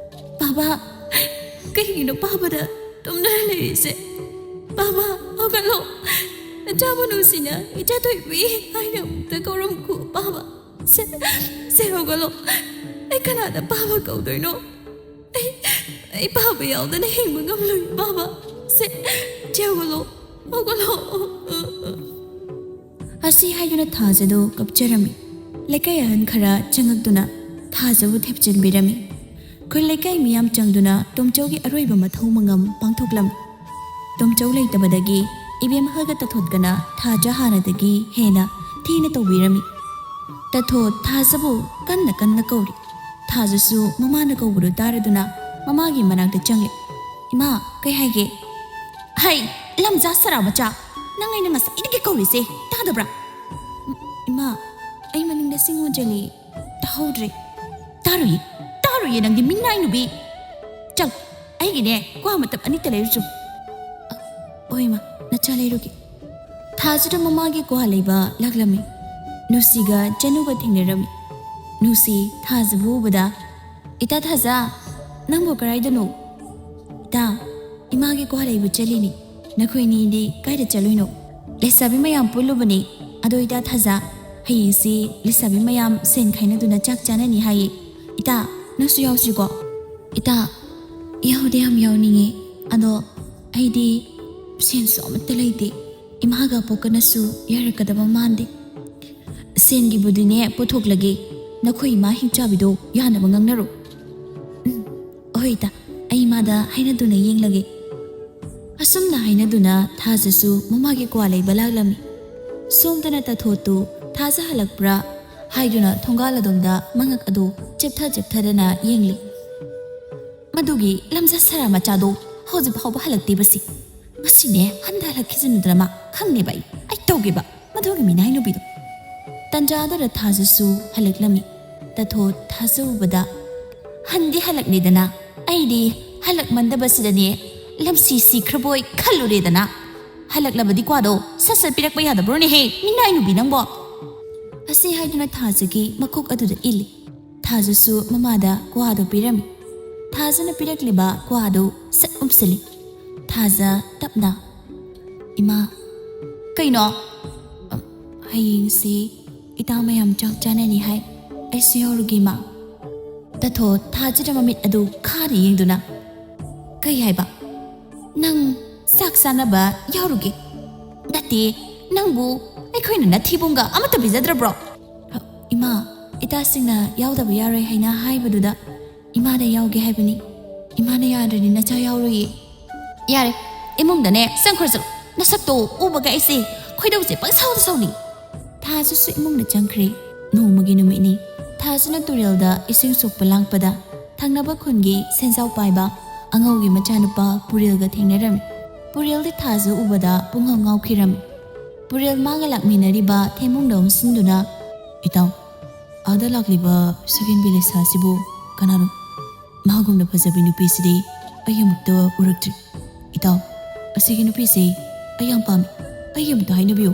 "ꯕꯥꯕꯥ, ꯀꯩꯒꯤꯅꯣ ꯕꯥꯕꯥꯗ ꯇꯨꯝꯗꯨꯅ ꯂꯩꯔꯤꯁꯦ? ꯕꯥꯕꯥ, ꯍꯧꯒꯠꯂꯣ꯫ ꯅꯆꯥꯕꯨ ꯅꯨꯡꯁꯤꯅ ꯏꯆꯥ ꯊꯣꯏꯕꯤ ꯍꯥꯏꯅ ꯑꯃꯨꯛꯇ ꯀꯧꯔꯝꯈꯣ ꯕꯥꯕꯥ꯫ ꯁꯦ, ꯁꯦ ꯍꯧꯒꯠꯂꯣ꯫ ꯑꯩ ꯀꯅꯥꯗ ꯕꯥꯕꯥ ꯀꯧꯗꯣꯏꯅꯣ? ꯑꯩ, ꯑꯩ ꯕꯥꯕꯥ ꯌꯥꯎꯗꯅ ꯍꯤꯡꯕ ꯉꯝꯂꯣꯏ ꯕꯥꯕꯥ꯫ ꯁꯦ, ꯁꯦ ꯍꯧꯒꯠꯂꯣ, ꯍꯧꯒꯠꯂꯣ"꯫ ꯑꯁꯤ ꯍꯥꯏꯗꯨꯅ ꯊꯥꯖꯗꯨ ꯀꯞꯆꯔꯝꯃꯤ꯫ ꯂꯩꯀꯥꯏ ꯑꯍꯟ ꯈꯔ ꯆꯪꯉꯛꯇꯨꯅ ꯊꯥꯖꯕꯨ ꯊꯦꯝꯖꯤꯟꯕꯤꯔꯝꯃꯤ꯫ ꯈꯨꯜ ꯂꯩꯀꯥꯏ ꯃꯤꯌꯥꯝ ꯆꯪꯗꯨꯅ ꯇꯣꯝꯆꯧꯒꯤ ꯑꯔꯣꯏꯕ ꯃꯊꯧ ꯃꯉꯝ ꯄꯥꯡꯊꯣꯛꯂꯝꯃꯤ꯫ ꯇꯣꯝꯆꯧ ꯂꯩꯇꯕꯗꯒꯤ ꯏꯕꯦꯝꯍꯜꯒ ꯇꯥꯊꯣꯠꯀꯅ ꯊꯥꯖ ꯍꯥꯟꯅꯗꯒꯤ ꯍꯦꯟꯅ ꯊꯤꯅ ꯇꯧꯕꯤꯔꯝꯃꯤ꯫ ꯇꯥꯊꯣꯠ ꯊꯥꯖꯕꯨ ꯀꯟꯅ ꯀꯟꯅ ꯀꯧꯔꯤ꯫ ꯊꯥꯖꯁꯨ ꯃꯃꯥꯅ ꯀꯧꯕꯗꯨ ꯇꯥꯔꯗꯨꯅ ꯃꯃꯥꯒꯤ ꯃꯅꯥꯛꯇ ꯆꯪꯂꯦ꯫ "ꯏꯃꯥ, ꯀꯩ ꯍꯥꯏꯒꯦ?" "ꯍꯩ, ꯂꯝꯖꯥ ꯁꯔꯥ ꯃꯆꯥ! ꯅꯪ ꯑꯩꯅ ꯉꯁꯥꯏꯗꯒꯤ ꯀꯧꯔꯤꯁꯦ ꯇꯥꯗꯕ꯭ꯔꯥ?" "ꯏꯃꯥ, ꯑꯩ ꯃꯅꯤꯡꯗ ꯁꯤꯡ ꯍꯣꯟꯖꯜꯂꯤ, ꯇꯥꯍꯧꯗ꯭ꯔꯦ"꯫ "ꯇꯥꯔꯨꯏ, ꯇꯥꯔꯨꯏꯌꯦ ꯅꯪꯗꯤ ꯃꯤꯅꯥꯏ ꯅꯨꯄꯤ꯫ ꯆꯪ, ꯑꯩꯒꯤꯅꯦ ꯀ꯭ꯋꯥ ꯃꯇꯞ ꯑꯅꯤꯇ ꯂꯩꯔꯨꯆꯣ"꯫ "ꯑ, ꯍꯣꯏ ꯏꯃꯥ, ꯅꯆꯥ ꯂꯩꯔꯨꯒꯦ"꯫ ꯊꯥꯖꯗ ꯃꯃꯥꯒꯤ ꯀ꯭ꯋꯥ ꯂꯩꯕ ꯂꯥꯛꯂꯝꯃꯤ꯫ ꯅꯨꯡꯁꯤꯒ ꯆꯅꯨꯒ ꯊꯦꯡꯅꯔꯝꯃꯤ꯫ ꯅꯨꯡꯁꯤ ꯊꯥꯖꯕꯨ ꯎꯕꯗ, "ꯏꯇꯥ ꯊꯥꯖ, ꯅꯪꯕꯨ ꯀꯗꯥꯏꯗꯅꯣ?" "ꯏꯇꯥ, ꯏꯃꯥꯒꯤ ꯀ꯭ꯋꯥ ꯂꯩꯕ ꯆꯠꯂꯤꯅꯤ꯫ ꯅꯈꯣꯏꯅꯤꯗꯤ ꯀꯥꯏꯗ ꯆꯠꯂꯨꯏꯅꯣ?" "ꯂꯩꯁꯥꯕꯤ ꯃꯌꯥꯝ ꯄꯨꯜꯂꯨꯕꯅꯤ꯫ ꯑꯗꯣ ꯏꯇꯥ ꯊꯥꯖ, ꯍꯌꯦꯡꯁꯤ ꯂꯩꯁꯥꯕꯤ ꯃꯌꯥꯝ ꯁꯦꯟ ꯈꯥꯏꯅꯗꯨꯅ ꯆꯥꯛ ꯆꯥꯅꯅꯤ ꯍꯥꯏꯌꯦ꯫ ꯏꯇꯥ, ꯅꯪꯁꯨ ꯌꯥꯎꯁꯤꯀꯣ?" "ꯏꯇꯥ, ꯌꯥꯎꯗꯤ ꯌꯥꯝ ꯌꯥꯎꯅꯤꯡꯉꯦ꯫ ꯑꯗꯣ ꯑꯩꯗꯤ ꯁꯦꯟꯁꯨ ꯑꯃꯠꯇ ꯂꯩꯇꯦ꯫ ꯏꯃꯥꯒ ꯄꯣꯛꯀꯅꯁꯨ ꯌꯥꯔꯛꯀꯗꯕ ꯃꯥꯟꯗꯦ꯫ ꯁꯦꯟꯒꯤꯕꯨꯗꯤꯅꯦ ꯄꯨꯊꯣꯛꯂꯒꯦ꯫ ꯅꯈꯣꯏ ꯏꯃꯥ ꯍꯤꯡꯆꯥꯕꯤꯗꯣ ꯌꯥꯅꯕ ꯉꯥꯡꯅꯔꯣ꯫" "ꯎꯝ, ꯑꯍꯣꯏ ꯏꯇꯥ, ꯑꯩ ꯏꯃꯥꯗ ꯍꯥꯏꯅꯗꯨꯅ ꯌꯦꯡꯂꯒꯦ꯫" ꯑꯁꯨꯝꯅ ꯍꯥꯏꯅꯗꯨꯅ ꯊꯥꯖꯁꯨ ꯃꯃꯥꯒꯤ ꯀ꯭ꯋꯥ ꯂꯩꯕ ꯂꯥꯛꯂꯝꯃꯤ꯫ ꯁꯣꯝꯗꯅ ꯇꯥꯊꯣꯠꯇꯨ ꯊꯥꯖ ꯍꯜꯂꯛꯄ꯭ꯔꯥ ꯍꯥꯏꯗꯨꯅ ꯊꯣꯡꯒꯥꯜ ꯑꯗꯣꯝꯗ ꯃꯉꯛ ꯑꯗꯨ ꯆꯦꯞꯊ ꯆꯦꯞꯊꯗꯅ ꯌꯦꯡꯂꯤ꯫ "ꯃꯗꯨꯒꯤ ꯂꯝꯖꯥ ꯁꯔꯥ ꯃꯆꯥꯗꯣ ꯍꯧꯖꯤꯛ ꯐꯥꯎꯕ ꯍꯜꯂꯛꯇꯦꯕꯁꯤ꯫ ꯃꯁꯤꯅꯦ ꯍꯟꯊ ꯍꯜꯂꯛꯈꯤꯁꯅꯨꯗꯅ ꯃꯥ ꯈꯪꯅꯦꯕ ꯑꯩ, ꯑꯩ ꯇꯧꯒꯦꯕ ꯃꯗꯨꯒꯤ ꯃꯤꯅꯥꯏ ꯅꯨꯄꯤꯗꯣ꯫" ꯇꯟꯖꯥꯗꯨꯗ ꯊꯥꯖꯁꯨ ꯍꯜꯂꯛꯂꯝꯃꯤ꯫ ꯇꯥꯊꯣꯠ ꯊꯥꯖ ꯎꯕꯗ, "ꯍꯟꯗꯤ ꯍꯜꯂꯛꯅꯤꯗꯅ, ꯑꯩꯗꯤ ꯍꯜꯂꯛꯃꯟꯗꯕꯁꯤꯗꯅꯦ ꯂꯝꯁꯤ ꯁꯤꯈ꯭ꯔꯕꯣꯏ ꯈꯜꯂꯨꯔꯦꯗꯅ꯫ ꯍꯜꯂꯛꯂꯕꯗꯤ ꯀ꯭ꯋꯥꯗꯣ ꯁꯠ ꯁꯠ ꯄꯤꯔꯛꯄ ꯌꯥꯗꯕ꯭ꯔꯣꯅꯦꯍꯦ, ꯃꯤꯅꯥꯏ ꯅꯨꯄꯤ ꯅꯪꯕꯣ?" ꯑꯁꯤ ꯍꯥꯏꯗꯨꯅ ꯊꯥꯖꯒꯤ ꯃꯈꯣꯛ ꯑꯗꯨꯗ ꯏꯜꯂꯤ꯫ ꯊꯥꯖꯁꯨ ꯃꯃꯥꯗ ꯀ꯭ꯋꯥꯗꯨ ꯄꯤꯔꯝꯃꯤ꯫ ꯊꯥꯖꯅ ꯄꯤꯔꯛꯂꯤꯕ ꯀ꯭ꯋꯥꯗꯨ ꯁꯠ ꯎꯞꯁꯤꯜꯂꯤ꯫ ꯊꯥꯖ ꯇꯞꯅ, "ꯏꯃꯥ꯫" "ꯀꯩꯅꯣ?" "ꯑ, ꯍꯌꯦꯡꯁꯤ ꯏꯇꯥ ꯃꯌꯥꯝ ꯆꯥꯛ ꯆꯥꯅꯅꯤ ꯍꯥꯏ꯫ ꯑꯩꯁꯨ ꯌꯥꯎꯔꯨꯒꯦ, ꯏꯃꯥ꯫" ꯇꯥꯊꯣꯠ ꯊꯥꯖꯗ ꯃꯃꯤꯠ ꯑꯗꯨ ꯈꯥꯅ ꯌꯦꯡꯗꯨꯅ, "ꯀꯩ ꯍꯥꯏꯕ? ꯅꯪ ꯆꯥꯛ ꯆꯥꯅꯕ ꯌꯥꯎꯔꯨꯒꯦ? ꯅꯠꯇꯦ, ꯅꯪꯕꯨ ꯑꯩꯈꯣꯏꯅ ꯅꯊꯤꯕꯣꯡꯒ ꯑꯃꯠꯇ ꯄꯤꯖꯗ꯭ꯔꯕ꯭ꯔꯣ?" "ꯏꯃꯥ, ꯏꯇꯥꯁꯤꯡꯅ ꯌꯥꯎꯗꯕ ꯌꯥꯔꯣꯏ ꯍꯥꯏꯅ ꯍꯥꯏꯕꯗꯨꯗ ꯏꯃꯥꯗ ꯌꯥꯎꯒꯦ ꯍꯥꯏꯕꯅꯤ꯫ ꯏꯃꯥꯅ ꯌꯥꯗ꯭ꯔꯗꯤ ꯅꯆꯥ ꯌꯥꯎꯔꯣꯏꯌꯦ꯫" "ꯌꯥꯔꯦ, ꯏꯃꯨꯡꯗꯅꯦ ꯆꯪꯈ꯭ꯔꯣ ꯆꯠꯂꯣ꯫ ꯅꯁꯛꯇꯣ ꯎꯕꯒ ꯑꯩꯁꯦ ꯈꯣꯏꯗꯧꯁꯦ ꯄꯪꯁꯥꯎꯗ ꯁꯥꯎꯅꯤꯡ꯫" ꯊꯥꯖꯁꯨ ꯏꯃꯨꯡꯗ ꯆꯪꯈ꯭ꯔꯦ꯫ ꯅꯣꯡꯃꯒꯤ ꯅꯨꯃꯤꯠꯅꯤ꯫ ꯊꯥꯖꯅ ꯇꯨꯔꯦꯜꯗ ꯏꯁꯤꯡ ꯁꯣꯛꯄ ꯂꯥꯡꯄꯗ ꯊꯪꯅꯕ ꯈꯨꯟꯒꯤ ꯁꯦꯟꯖꯥꯎ ꯄꯥꯏꯕ ꯑꯉꯧꯒꯤ ꯃꯆꯥꯅꯨꯄꯥ ꯄꯨꯔꯦꯜꯒ ꯊꯦꯡꯅꯔꯝꯃꯤ꯫ ꯄꯨꯔꯦꯜꯗꯤ ꯊꯥꯖ ꯎꯕꯗ ꯄꯨꯡꯉꯥꯎ ꯉꯥꯎꯈꯤꯔꯝꯃꯤ꯫ ꯄꯨꯔꯦꯜ ꯃꯥꯒ ꯂꯥꯛꯃꯤꯟꯅꯔꯤꯕ ꯊꯦꯝꯕꯨꯡꯗ ꯑꯣꯟꯁꯤꯟꯗꯨꯅ, "ꯏꯇꯥꯎ, ꯑꯥꯗ ꯂꯥꯛꯂꯤꯕ ꯁꯒꯦꯟꯕꯤ ꯂꯩꯁꯥꯁꯤꯕꯨ ꯀꯅꯥꯅꯣ? ꯃꯥꯒꯨꯝꯅ ꯐꯖꯕꯤ ꯅꯨꯄꯤꯁꯤꯗꯤ ꯑꯩ ꯑꯃꯨꯛꯇ ꯎꯔꯛꯇ꯭ꯔꯤ꯫ ꯏꯇꯥꯎ, ꯑꯁꯤꯒꯤ ꯅꯨꯄꯤꯁꯤ ꯑꯩ ꯌꯥꯝ ꯄꯥꯝꯃꯤ꯫ ꯑꯩꯒꯤ ꯑꯃꯨꯛꯇ ꯍꯥꯏꯅꯕꯤꯌꯨ꯫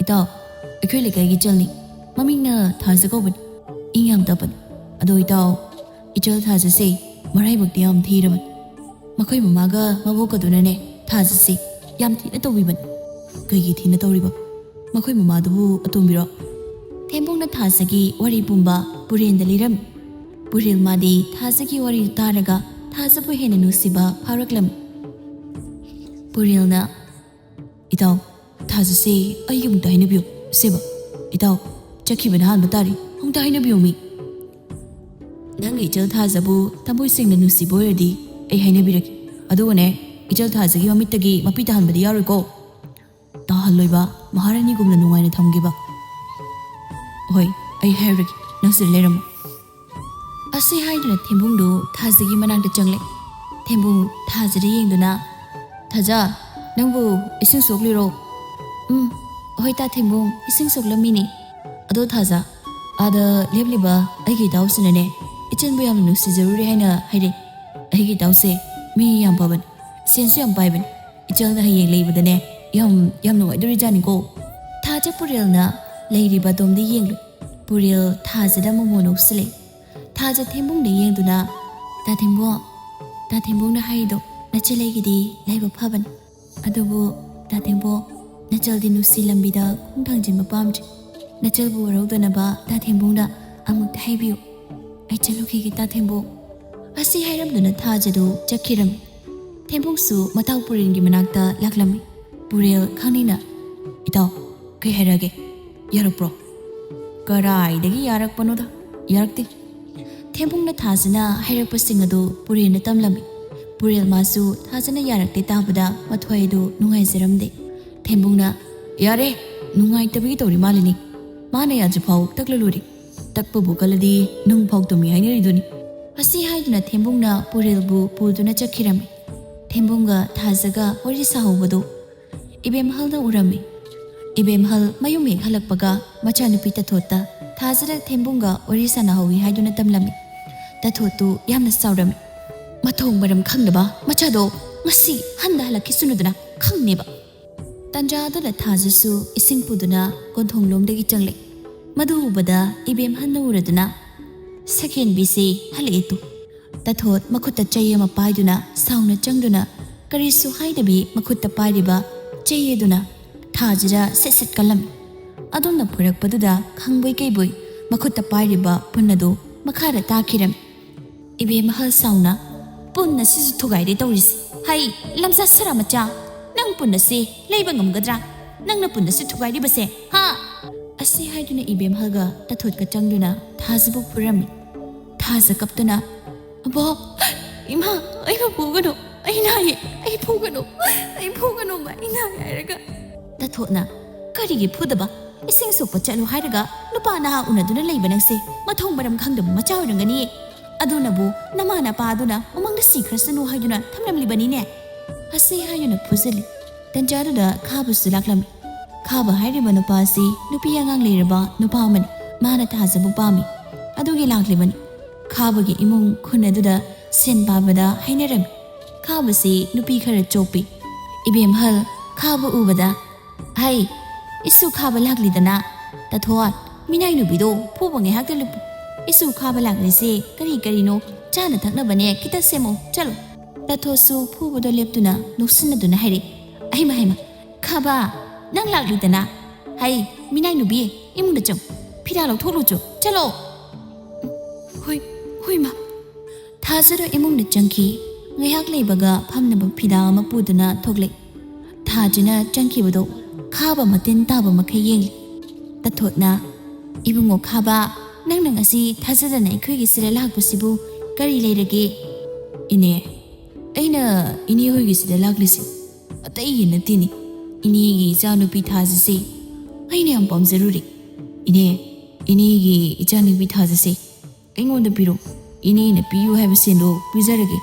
ꯏꯇꯥꯎ, ꯑꯩꯈꯣꯏ ꯂꯩꯀꯥꯏꯒꯤ ꯏꯆꯜꯅꯤ꯫ ꯃꯃꯤꯡꯅ ꯊꯥꯖ ꯀꯧꯕꯅꯤ꯫ ꯏꯪ ꯌꯥꯝ ꯇꯞꯄꯅꯤ꯫ ꯑꯗꯣ ꯏꯇꯥꯎ, ꯏꯆꯜ ꯊꯥꯖꯁꯦ ꯃꯔꯥꯏꯕꯛꯇꯤ ꯌꯥꯝ ꯊꯤꯔꯕꯅꯤ꯫ ꯃꯈꯣꯏ ꯃꯃꯥꯒ ꯃꯕꯣꯛꯀꯗꯨꯅꯅꯦ ꯊꯥꯖꯁꯦ ꯌꯥꯝ ꯊꯤꯅ ꯇꯧꯕꯤꯕꯅꯤ꯫ ꯀꯩꯒꯤ ꯊꯤꯅ ꯇꯧꯔꯤꯕ? ꯃꯈꯣꯏ ꯃꯃꯥꯗꯨꯕꯨ ꯑꯇꯣꯝꯕꯤꯔꯣ? ꯊꯦꯝꯕꯨꯡꯅ ꯊꯥꯖꯒꯤ ꯋꯥꯔꯤ ꯄꯨꯝꯕ ꯄꯨꯔꯦꯟꯗ ꯂꯤꯔꯝꯃꯤ꯫ ꯄꯨꯔꯦꯜ ꯃꯥꯗꯤ ꯊꯥꯖꯒꯤ ꯋꯥꯔꯤꯗꯨ ꯇꯥꯔꯒ ꯊꯥꯖꯕꯨ ꯍꯦꯟꯅ ꯅꯨꯡꯁꯤꯕ ꯐꯥꯎꯔꯛꯂꯝꯃꯤ꯫ ꯄꯨꯔꯦꯜꯅ, "ꯏꯇꯥꯎ, ꯊꯥꯖꯁꯦ ꯑꯩꯒꯤ ꯑꯃꯨꯛꯇ ꯍꯥꯏꯅꯕꯤꯌꯨ꯫ ꯁꯦꯕ, ꯏꯇꯥꯎ, ꯆꯠꯈꯤꯕꯅ ꯍꯥꯟꯕ ꯇꯥꯔꯦ꯫ ꯑꯃꯨꯛꯇ ꯍꯥꯏꯅꯕꯤꯌꯨ ꯃꯤ꯫ ꯅꯪꯒꯤ ꯏꯆꯜ ꯊꯥꯖꯕꯨ ꯊꯃꯣꯏ ꯁꯦꯡꯅ ꯅꯨꯡꯁꯤꯕ ꯑꯣꯏꯔꯗꯤ ꯑꯩ ꯍꯥꯏꯅꯕꯤꯔꯒꯦ꯫ ꯑꯗꯨꯒꯅꯦ, ꯏꯆꯜ ꯊꯥꯖꯒꯤ ꯃꯃꯤꯠꯇꯒꯤ ꯃꯄꯤ ꯇꯥꯍꯟꯕꯗꯤ ꯌꯥꯔꯣꯏꯀꯣ꯫ ꯇꯥꯍꯜꯂꯣꯏꯕ, ꯃꯍꯥꯔꯥꯅꯤꯒꯨꯝꯅ ꯅꯨꯡꯉꯥꯏꯅ ꯊꯝꯒꯦꯕ꯫ ꯍꯣꯏ, ꯑꯩ ꯍꯥꯏꯔꯒꯦ, ꯅꯪ ꯁꯤꯗ ꯂꯩꯔꯝꯃꯣ꯫" ꯑꯁꯤ ꯍꯥꯏꯗꯨꯅ ꯊꯦꯝꯕꯨꯡꯗꯨ ꯊꯥꯖꯒꯤ ꯃꯅꯥꯛꯇ ꯆꯪꯂꯦ꯫ ꯊꯦꯝꯕꯨꯡ ꯊꯥꯖꯗ ꯌꯦꯡꯗꯨꯅ, "ꯊꯥꯖ, ꯅꯪꯕꯨ ꯏꯁꯤꯡ ꯁꯣꯛꯂꯤꯔꯣ?" "ꯎꯝ, ꯍꯣꯏ ꯇꯥ ꯊꯦꯝꯕꯨꯡ, ꯏꯁꯤꯡ ꯁꯣꯛꯂꯝꯃꯤꯅꯦ꯫ ꯑꯗꯣ ꯊꯥꯖ, ꯑꯥꯗ ꯂꯦꯞꯂꯤꯕ ꯑꯩꯒꯤ ꯏꯇꯥꯎꯁꯤꯅꯅꯦ ꯏꯆꯟꯕꯨ ꯌꯥꯝꯅ ꯅꯨꯡꯁꯤꯖꯔꯨꯔꯦ ꯍꯥꯏꯅ ꯍꯥꯏꯔꯦ꯫ ꯑꯩꯒꯤ ꯏꯇꯥꯎꯁꯦ ꯃꯤ ꯌꯥꯝ ꯐꯕꯅꯤ, ꯁꯦꯟꯁꯨ ꯌꯥꯝ ꯄꯥꯏꯕꯅꯤ꯫ ꯏꯆꯜꯅ ꯍꯌꯦꯡ ꯂꯩꯕꯗꯅꯦ ꯌꯥꯝ, ꯌꯥꯝ ꯅꯨꯡꯉꯥꯏꯗꯣꯔꯤꯖꯥꯠꯅꯤꯀꯣ꯫" ꯊꯥꯖ ꯄꯨꯔꯦꯜꯅ ꯂꯩꯔꯤꯕ ꯑꯗꯣꯝꯗ ꯌꯦꯡꯂꯨ꯫ ꯄꯨꯔꯦꯜ ꯊꯥꯖꯗ ꯃꯣꯃꯣꯟ ꯅꯣꯛꯁꯤꯜꯂꯦ꯫ ꯊꯥꯖ ꯊꯦꯝꯕꯨꯡꯗ ꯌꯦꯡꯗꯨꯅ, "ꯇꯥ ꯊꯦꯝꯕꯨꯡ, ꯇꯥ ꯊꯦꯝꯕꯨꯡꯅ ꯍꯥꯏꯔꯤꯗꯣ ꯅꯆꯦ ꯂꯩꯒꯤꯗꯤ ꯂꯥꯏꯕꯛ ꯐꯕꯅꯤ꯫ ꯑꯗꯨꯕꯨ ꯇꯥ ꯊꯦꯝꯕꯨꯡ, ꯅꯆꯜꯗꯤ ꯅꯨꯡꯁꯤ ꯂꯝꯕꯤꯗ ꯈꯣꯡ ꯊꯥꯡꯖꯤꯟꯕ ꯄꯥꯝꯗ꯭ꯔꯤ꯫ ꯅꯆꯜꯕꯨ ꯋꯥꯔꯧꯗꯅꯕ ꯇꯥ ꯊꯦꯝꯕꯨꯡꯗ ꯑꯃꯨꯛꯇ ꯍꯥꯏꯕꯤꯌꯨ꯫ ꯑꯩ ꯆꯠꯂꯨꯈꯤꯒꯦ ꯇꯥ ꯊꯦꯝꯕꯨꯡ꯫" ꯑꯁꯤ ꯍꯥꯏꯔꯝꯗꯨꯅ ꯊꯥꯖꯗꯨ ꯆꯠꯈꯤꯔꯝꯃꯤ꯫ ꯊꯦꯝꯕꯨꯡꯁꯨ ꯃꯇꯥꯎ ꯄꯨꯔꯦꯜꯒꯤ ꯃꯅꯥꯛꯇ ꯂꯥꯛꯂꯝꯃꯤ꯫ ꯄꯨꯔꯦꯜ ꯈꯪꯅꯤꯡꯅ, "ꯏꯇꯥꯎ, ꯀꯩ ꯍꯥꯏꯔꯛꯑꯒꯦ? ꯌꯥꯔꯛꯄ꯭ꯔꯣ?" "ꯀꯔꯥꯏꯗꯒꯤ ꯌꯥꯔꯛꯄꯅꯣꯗ? ꯌꯥꯔꯛꯇꯦ꯫" ꯊꯦꯝꯕꯨꯡꯅ ꯊꯥꯖꯅ ꯍꯥꯏꯔꯛꯄꯁꯤꯡ ꯑꯗꯨ ꯄꯨꯔꯦꯜꯅ ꯇꯝꯂꯝꯃꯤ꯫ ꯄꯨꯔꯦꯜ ꯃꯥꯁꯨ ꯊꯥꯖꯅ ꯌꯥꯔꯛꯇꯦ ꯇꯥꯕꯗ ꯃꯊ꯭ꯋꯥꯏ ꯑꯗꯨ ꯅꯨꯡꯉꯥꯏꯖꯔꯝꯗꯦ꯫ ꯊꯦꯝꯕꯨꯡꯅ, "ꯌꯥꯔꯦ, ꯅꯨꯡꯉꯥꯏꯇꯕꯒꯤ ꯇꯧꯔꯤ ꯃꯥꯜꯂꯤꯅꯦ꯫ ꯃꯥꯅ ꯌꯥꯗ꯭ꯔꯤꯐꯥꯎ ꯇꯛꯂ ꯂꯣꯏꯔꯦ꯫ ꯇꯛꯄꯕꯨ ꯀꯜꯂꯗꯤ ꯅꯨꯡ ꯐꯥꯎ ꯇꯨꯝꯃꯤ ꯍꯥꯏꯅꯔꯤꯗꯨꯅꯤ꯫" ꯑꯁꯤ ꯍꯥꯏꯗꯨꯅ ꯊꯦꯝꯕꯨꯡꯅ ꯄꯨꯔꯦꯜꯕꯨ ꯄꯨꯗꯨꯅ ꯆꯠꯈꯤꯔꯝꯃꯤ꯫ ꯊꯦꯝꯕꯨꯡꯒ ꯊꯥꯖꯒ ꯋꯥꯔꯤ ꯁꯥꯍꯧꯕꯗꯨ ꯏꯕꯦꯝꯍꯜꯅ ꯎꯔꯝꯃꯤ꯫ ꯏꯕꯦꯝꯍꯜ ꯃꯌꯨꯝ ꯍꯦꯛ ꯍꯜꯂꯛꯄꯒ ꯃꯆꯥꯅꯨꯄꯤ ꯇꯊꯣꯠꯇ ꯊꯥꯖꯗ ꯊꯦꯝꯕꯨꯡꯒ ꯋꯥꯔꯤ ꯁꯥꯟꯅꯍꯧꯏ ꯍꯥꯏꯗꯨꯅ ꯇꯝꯂꯝꯃꯤ꯫ ꯇꯊꯣꯠꯇꯨ ꯌꯥꯝꯅ ꯁꯥꯎꯔꯝꯃꯤ꯫ "ꯃꯊꯣꯡ ꯃꯔꯝ ꯈꯪꯗꯕ ꯃꯆꯥꯗꯣ ꯉꯁꯤ ꯍꯟꯗ ꯍꯜꯂꯛꯈꯤꯁꯅꯨꯗꯅ ꯈꯪꯅꯦꯕ꯫" ꯇꯟꯖꯥꯗꯨꯗ ꯊꯥꯖꯁꯨ ꯏꯁꯤꯡ ꯄꯨꯗꯨꯅ ꯀꯣꯟꯊꯣꯡꯂꯣꯝꯗꯒꯤ ꯆꯪꯂꯛꯏ꯫ ꯃꯗꯨ ꯎꯕꯗ ꯏꯕꯦꯝꯍꯜꯅ ꯎꯔꯗꯨꯅ, "ꯁꯛꯍꯦꯟꯕꯤꯁꯦ ꯍꯜꯂꯛꯑꯦ ꯇꯨ"꯫ ꯇꯥꯊꯣꯠ ꯃꯈꯨꯠꯇ ꯆꯩ ꯑꯃ ꯄꯥꯏꯗꯨꯅ ꯁꯥꯎꯅ ꯆꯪꯗꯨꯅ ꯀꯔꯤꯁꯨ ꯍꯥꯏꯗꯕꯤ ꯃꯈꯨꯠꯇ ꯄꯥꯏꯔꯤꯕ ꯆꯩ ꯑꯗꯨꯅ ꯊꯥꯖꯗ ꯁꯦꯠ ꯁꯦꯠ ꯀꯜꯂꯝꯃꯤ꯫ ꯑꯗꯣꯝꯅ ꯐꯨꯔꯛꯄꯗꯨꯗ ꯈꯪꯕꯣꯏ ꯀꯩꯕꯣꯏ ꯃꯈꯨꯠꯇ ꯄꯥꯏꯔꯤꯕ ꯄꯨꯟ ꯑꯗꯨ ꯃꯈꯥꯗ ꯇꯥꯈꯤꯔꯝꯃꯤ꯫ ꯏꯕꯦꯝꯍꯜ ꯁꯥꯎꯅ, "ꯄꯨꯟ ꯑꯁꯤꯁꯨ ꯊꯨꯒꯥꯏꯔꯦ ꯇꯧꯔꯤꯁꯦ꯫ ꯍꯩ, ꯂꯝꯆꯥ ꯁꯔꯥ ꯃꯆꯥ, ꯅꯪ ꯄꯨꯟ ꯑꯁꯤ ꯂꯩꯕ ꯉꯝꯒꯗ꯭ꯔꯥ? ꯅꯪꯅ ꯄꯨꯟ ꯑꯁꯤ ꯊꯨꯒꯥꯏꯔꯤꯕꯁꯦ, ꯍꯥ?" ꯑꯁꯤ ꯍꯥꯏꯗꯨꯅ ꯏꯕꯦꯝꯍꯜꯒ ꯇꯥꯊꯣꯠꯀ ꯆꯪꯗꯨꯅ ꯊꯥꯖꯕꯨ ꯐꯨꯔꯝꯃꯤ꯫ ꯊꯥꯖ ꯀꯞꯇꯨꯅ, "ꯑꯕꯣ, ꯏꯃꯥ, ꯑꯩꯕꯨ ꯐꯨꯒꯅꯨ, ꯑꯩ ꯅꯥꯏꯌꯦ, ꯑꯩ ꯐꯨꯒꯅꯨ, ꯑꯩ ꯐꯨꯒꯅꯨ, ꯑꯩ ꯅꯥꯏ" ꯍꯥꯏꯔꯒ꯫ ꯇꯥꯊꯣꯠꯅ, "ꯀꯔꯤꯒꯤ ꯐꯨꯗꯕ? ꯏꯁꯤꯡ ꯁꯣꯛꯄ ꯆꯠꯂꯨ ꯍꯥꯏꯔꯒ ꯅꯨꯄꯥ ꯅꯍꯥ ꯎꯅꯗꯨꯅ ꯂꯩꯕ ꯅꯪꯁꯦ ꯃꯊꯣꯡ ꯃꯔꯝ ꯈꯪꯗꯕ ꯃꯆꯥ ꯑꯣꯏꯔꯝꯒꯅꯤꯌꯦ꯫ ꯑꯗꯨꯅꯕꯨ ꯅꯃꯥ ꯅꯄꯥ ꯑꯗꯨꯅ ꯎꯃꯪꯗ ꯁꯤꯈ꯭ꯔꯁꯅꯨ ꯍꯥꯏꯗꯨꯅ ꯊꯝꯂꯝꯂꯤꯕꯅꯤꯅꯦ"꯫ ꯑꯁꯤ ꯍꯥꯏꯗꯨꯅ ꯐꯨꯖꯜꯂꯤ꯫ ꯇꯟꯖꯥꯗꯨꯗ ꯈꯥꯕꯁꯨ ꯂꯥꯛꯂꯝꯃꯤ꯫ ꯈꯥꯕ ꯍꯥꯏꯔꯤꯕ ꯅꯨꯄꯥ ꯑꯁꯤ ꯅꯨꯄꯤ ꯑꯉꯥꯡ ꯂꯩꯔꯕ ꯅꯨꯄꯥ ꯑꯃꯅꯤ꯫ ꯃꯥꯅ ꯊꯥꯖꯕꯨ ꯄꯥꯝꯃꯤ꯫ ꯑꯗꯨꯒꯤ ꯂꯥꯛꯂꯤꯕꯅꯤ꯫ ꯈꯥꯕꯒꯤ ꯏꯃꯨꯡ ꯈꯨꯟ ꯑꯗꯨꯗ ꯁꯦꯟ ꯄꯥꯕꯗ ꯍꯥꯏꯅꯔꯝꯃꯤ꯫ ꯈꯥꯕꯁꯤ ꯅꯨꯄꯤ ꯈꯔ ꯆꯣꯞꯄꯤ꯫ ꯏꯕꯦꯝꯍꯜ ꯈꯥꯕ ꯎꯕꯗ, "ꯍꯩ, ꯏꯁꯨ ꯈꯥꯕ ꯂꯥꯛꯂꯤꯗꯅ꯫ ꯇꯥꯊꯣꯠ, ꯃꯤꯅꯥꯏ ꯅꯨꯄꯤꯗꯣ ꯐꯨꯕ ꯉꯥꯏꯍꯥꯛꯇ ꯂꯨꯞꯄꯨ꯫ ꯏꯁꯨ ꯈꯥꯕ ꯂꯥꯛꯂꯤꯁꯦ ꯀꯔꯤ ꯀꯔꯤꯅꯣ ꯆꯥꯅ ꯊꯛꯅꯕꯅꯦ ꯈꯤꯇ ꯁꯦꯝꯃꯣ, ꯆꯠꯂꯣ"꯫ ꯇꯥꯊꯣꯠꯁꯨ ꯐꯨꯕꯗꯣ ꯂꯦꯞꯇꯨꯅ ꯅꯣꯛꯁꯤꯟꯅꯗꯨꯅ ꯍꯥꯏꯔꯛꯏ, "ꯑꯍꯩꯃ ꯍꯩꯃ, ꯈꯥꯕ, ꯅꯪ ꯂꯥꯛꯂꯤꯗꯅ꯫ ꯍꯩ, ꯃꯤꯅꯥꯏ ꯅꯨꯄꯤ, ꯏꯃꯨꯡꯗ ꯆꯪ, ꯐꯤꯔꯥ ꯂꯧꯊꯣꯛꯂꯨꯆꯣ, ꯆꯠꯂꯣ"꯫ "ꯍꯣꯏ, ꯍꯣꯏ ꯃꯥ"꯫ ꯊꯥꯖꯗꯣ ꯏꯃꯨꯡꯗ ꯆꯪꯈꯤ꯫ ꯉꯥꯏꯍꯥꯛ ꯂꯩꯕꯒ ꯐꯝꯅꯕ ꯐꯤꯗꯥ ꯑꯃ ꯄꯨꯗꯨꯅ ꯊꯣꯛꯂꯛꯏ꯫ ꯊꯥꯖꯅ ꯆꯪꯈꯤꯕꯗꯣ ꯈꯥꯕ ꯃꯇꯤꯟ ꯇꯥꯕ ꯃꯈꯩ ꯌꯦꯡꯂꯤ꯫ ꯇꯥꯊꯣꯠꯅ, "ꯏꯕꯨꯡꯉꯣ ꯈꯥꯕ, ꯅꯪꯅ ꯉꯁꯤ ꯊꯥꯖꯗꯅ ꯑꯩꯈꯣꯏꯒꯤ ꯁꯤꯗ ꯂꯥꯛꯄꯁꯤꯕꯨ ꯀꯔꯤ ꯂꯩꯔꯒꯦ?" "ꯏꯅꯦ, ꯑꯩꯅ ꯏꯅꯦ ꯍꯣꯏꯒꯤ ꯁꯤꯗ ꯂꯥꯛꯂꯤꯁꯤ ꯑꯇꯩꯒꯤ ꯅꯠꯇꯦꯅꯦ꯫ ꯏꯅꯦꯒꯤ ꯏꯆꯥꯅꯨꯄꯤ ꯊꯥꯖꯁꯦ ꯑꯩꯅ ꯌꯥꯝ ꯄꯥꯝꯖꯔꯨꯔꯦ꯫ ꯏꯅꯦ, ꯏꯅꯦꯒꯤ ꯏꯆꯥꯅꯨꯄꯤ ꯊꯥꯖꯁꯦ ꯑꯩꯉꯣꯟꯗ ꯄꯤꯔꯣ꯫ ꯏꯅꯦꯅ ꯄꯤꯌꯨ ꯍꯥꯏꯕ ꯁꯦꯟꯗꯣ ꯄꯤꯖꯔꯒꯦ"꯫